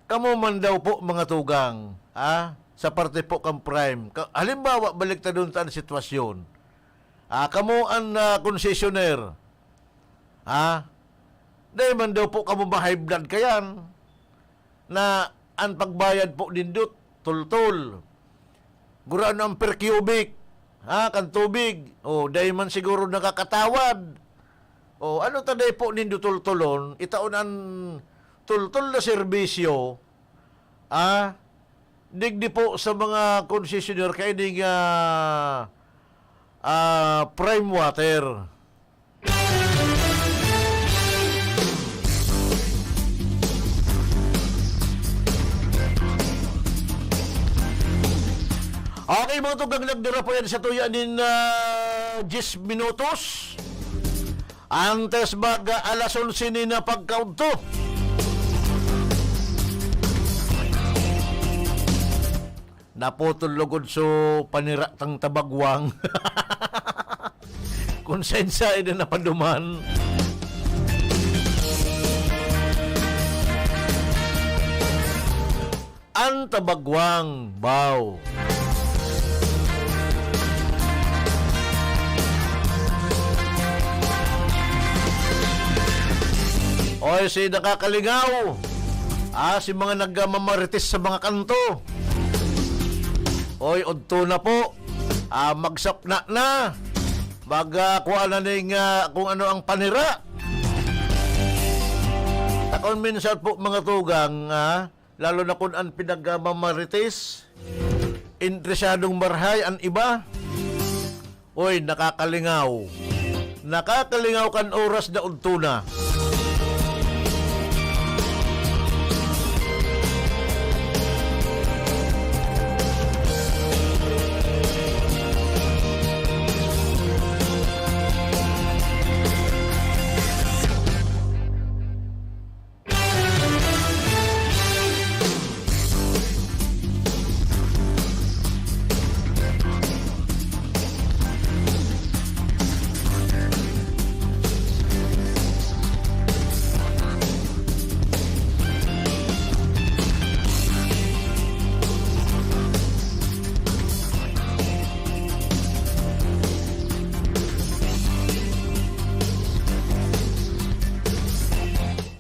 Kamo man daw po, mga tugang, ha? Sa parte po kan Prime. Ka-, halimbawa, balik ta dun sa sitwasyon. Ah, kamo an, ah, concessionaire. Ha? Dai man daw po kamo ma-high blood kayan na an pagbayad po nindo, tultol. Gurano ang per cubic, ha, kan tubig. O, dai man siguro nakakatawad. O, ano ta dai po nindo tultolon? Itaon an tultol na serbisyo, ah, digdi po sa mga concessionaire kaining, ah, ah, Prime Water. Okay, mga tugang, nagdara po yan sa tuya nin, ah, diyes minutos. Antes mag, ah, alas onse ni na pagkaudto. Naputol lugod so panira tang tabagwang. Konsensya, ini napaduman. An tabagwang, baw. Oy, si nakakalingaw. Ah, si mga nagmamarites sa mga kanto. Oy, udto na po. Ah, magsapna na. Mag, ah, kuha na ning, ah, kung ano ang panira. Takon minsan po, mga tugang, ah, lalo na kun an pinagmamarites, interesadong marahay an iba. Oy, nakakalingaw. Nakakalingaw kan oras na udto na.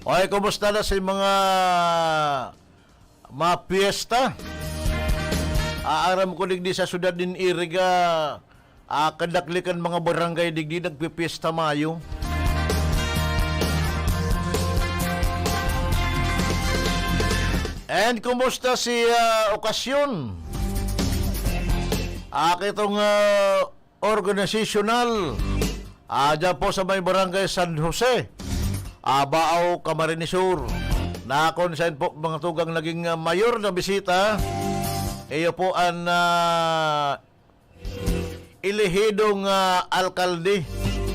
Oy, kumusta na si mga mapiyesta? Aaram ko digdi sa syudad nin Iriga, ah, kadaklikan mga barangay digdi nagpipiyesta mayo. And kumusta si, ah, okasyon? Ah, kitong, ah, organisasyonal. Ah, dyan po sa may Barangay San Jose, ah, Baao, Camarines Sur. Na kung saan po, mga tugang, naging, ah, mayor na bisita, iyo po ang, ah, elehidong, ah, alkalde,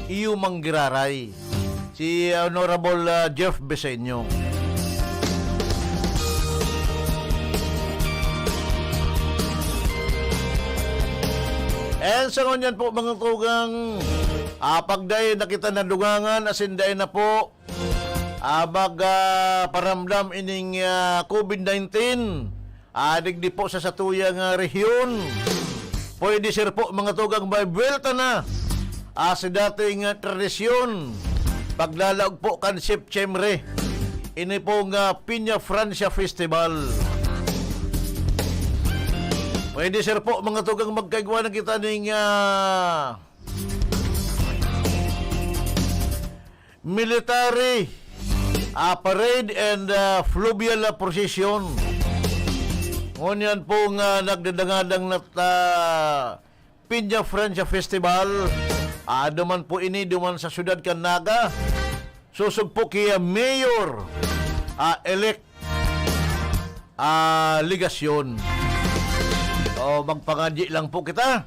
iyo mang giraray, si Honorable, ah, Jeff Beseño. And sa ngunyan po, mga tugang, ah, pag dai na kita nadugangan, asin dai na po, ah, mag, ah, paramdam ining, ah, covid nineteen, ah, digdi po sa satuyang, ah, rehiyon. Pwede, sir, po, mga tugang, may buwelta na, ah, sa dating, ah, tradisyon, paglalaog po kan Septyembre. Ini pong, ah, Piña Francia Festival. Pwede, sir, po, mga tugang, magkaigwa na kita ning, ah, military, ah, parade and, ah, fluvial, ah, procession. Ngunyan pong, ah, nagdadangadang na, ah, Piña Francia Festival. Ah, duman po ini, duman sa siyudad kan Naga. Sosog po ki, ah, Mayor, ah, elect ah, Legacion. O, magpangadyi lang po kita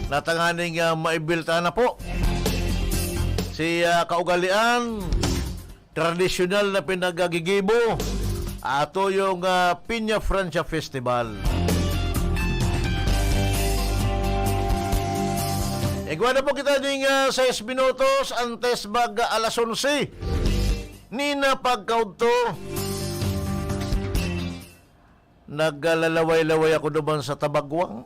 na tanganing, ah, maibilta na po si, ah, kaugalian, tradisyonal na pinagagigibo, ato yung, ah, Piña Francia Festival. Igwa na po kita ning, ah, sais minutos antes mag, ah, alas onse. Nina pagkaudto, naglalaway-laway ako duman sa tabagwang.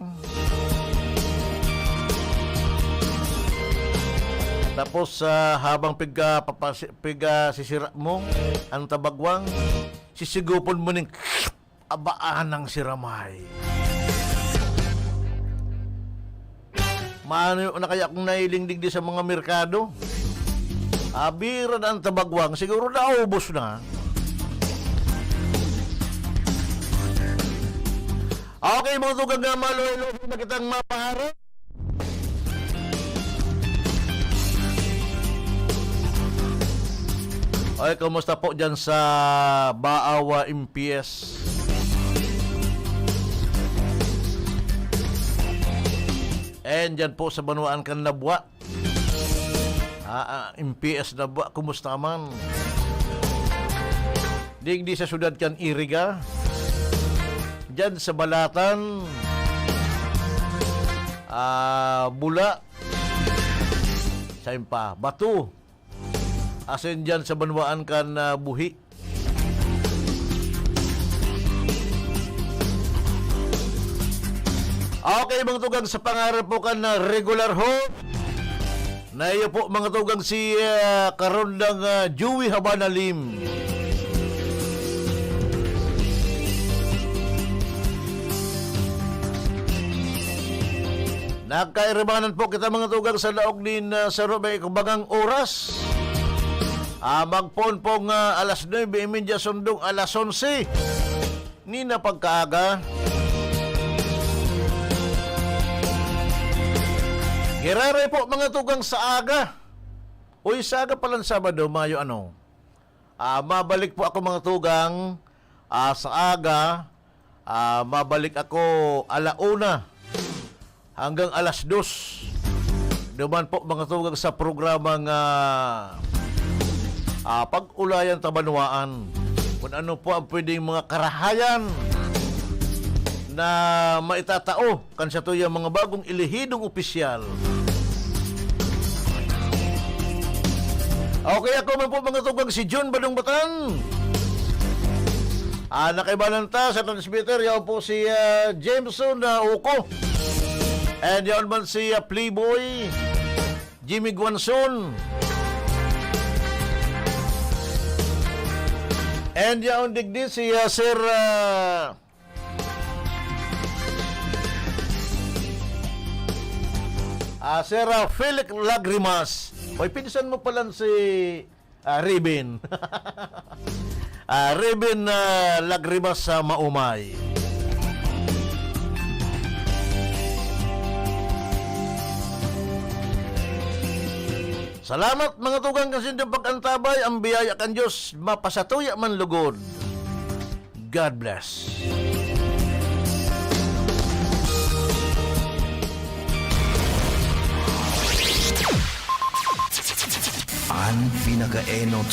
Tapos, ah, habang piga-, papasi-, pigasisira mo ang tabagwang, sisigupon mo ning abaan ang siramay. Maano na kaya akong nailing digdi sa mga merkado? Abira na ang tabagwang, siguro naubos na. Okay, mga tugang, nga maluhay-luhay na kitang mapaharap. Oy, kumusta po dyan sa Baaw, ah, M P S? And dyan po sa banwaan kan Nabua. Ah, ah, M P S Nabua, kumusta man? Digdi sa syudad kan Iriga. Dyan sa Balatan. Ah, Bula. Sain pa? Bato. Asin dyan sa banwaan kan, ah, Buhi. Okay, mga tugang, sa pangarap po kan, ah, regular ho. Na iyo po, mga tugang, si, ah, Karondang, ah, Joey Habana Lim. Nagkairibanan po kita, mga tugang, sa laog nin, ah, sa ro-, may kubagang oras. Ah, magpoon pong, ah, alas nuebe y media, sundong alas onse. Ni na pagkaaga. Giraray po, mga tugang, sa aga. Uy, sa aga palang Sabado, mayo ano. Ah, mabalik po ako, mga tugang, ah, sa aga. Ah, mabalik ako ala una hanggang alas dos. Duman po, mga tugang, sa programang, ah, ah, Pag-ulayan ta Banwaan. Kung ano po ang pwedeng mga karahayan na maitatao kan satuyang mga bagong elehidong opisyal. Okay, ako man po, mga tugang, si John Badong Batan. Ah, nakaibanan ta sa transmitter, yaon po si, ah, Jameson, ah, Uco. And yaon man si, ah, Playboy, Jimmy Guanzon. And yaon digdi si, ah, Sir, ah, Ah, Sir, ah, Felix Lagrimas. Oy, pinsan mo palan si, ah, Riben. Ah, Riben, ah, Lagrimas sa Maumay. Salamat, mga tugang, kan saindong pag-antabay. Ang biyaya kan Diyos mapasatuya man lugod. God bless. An pinakaenot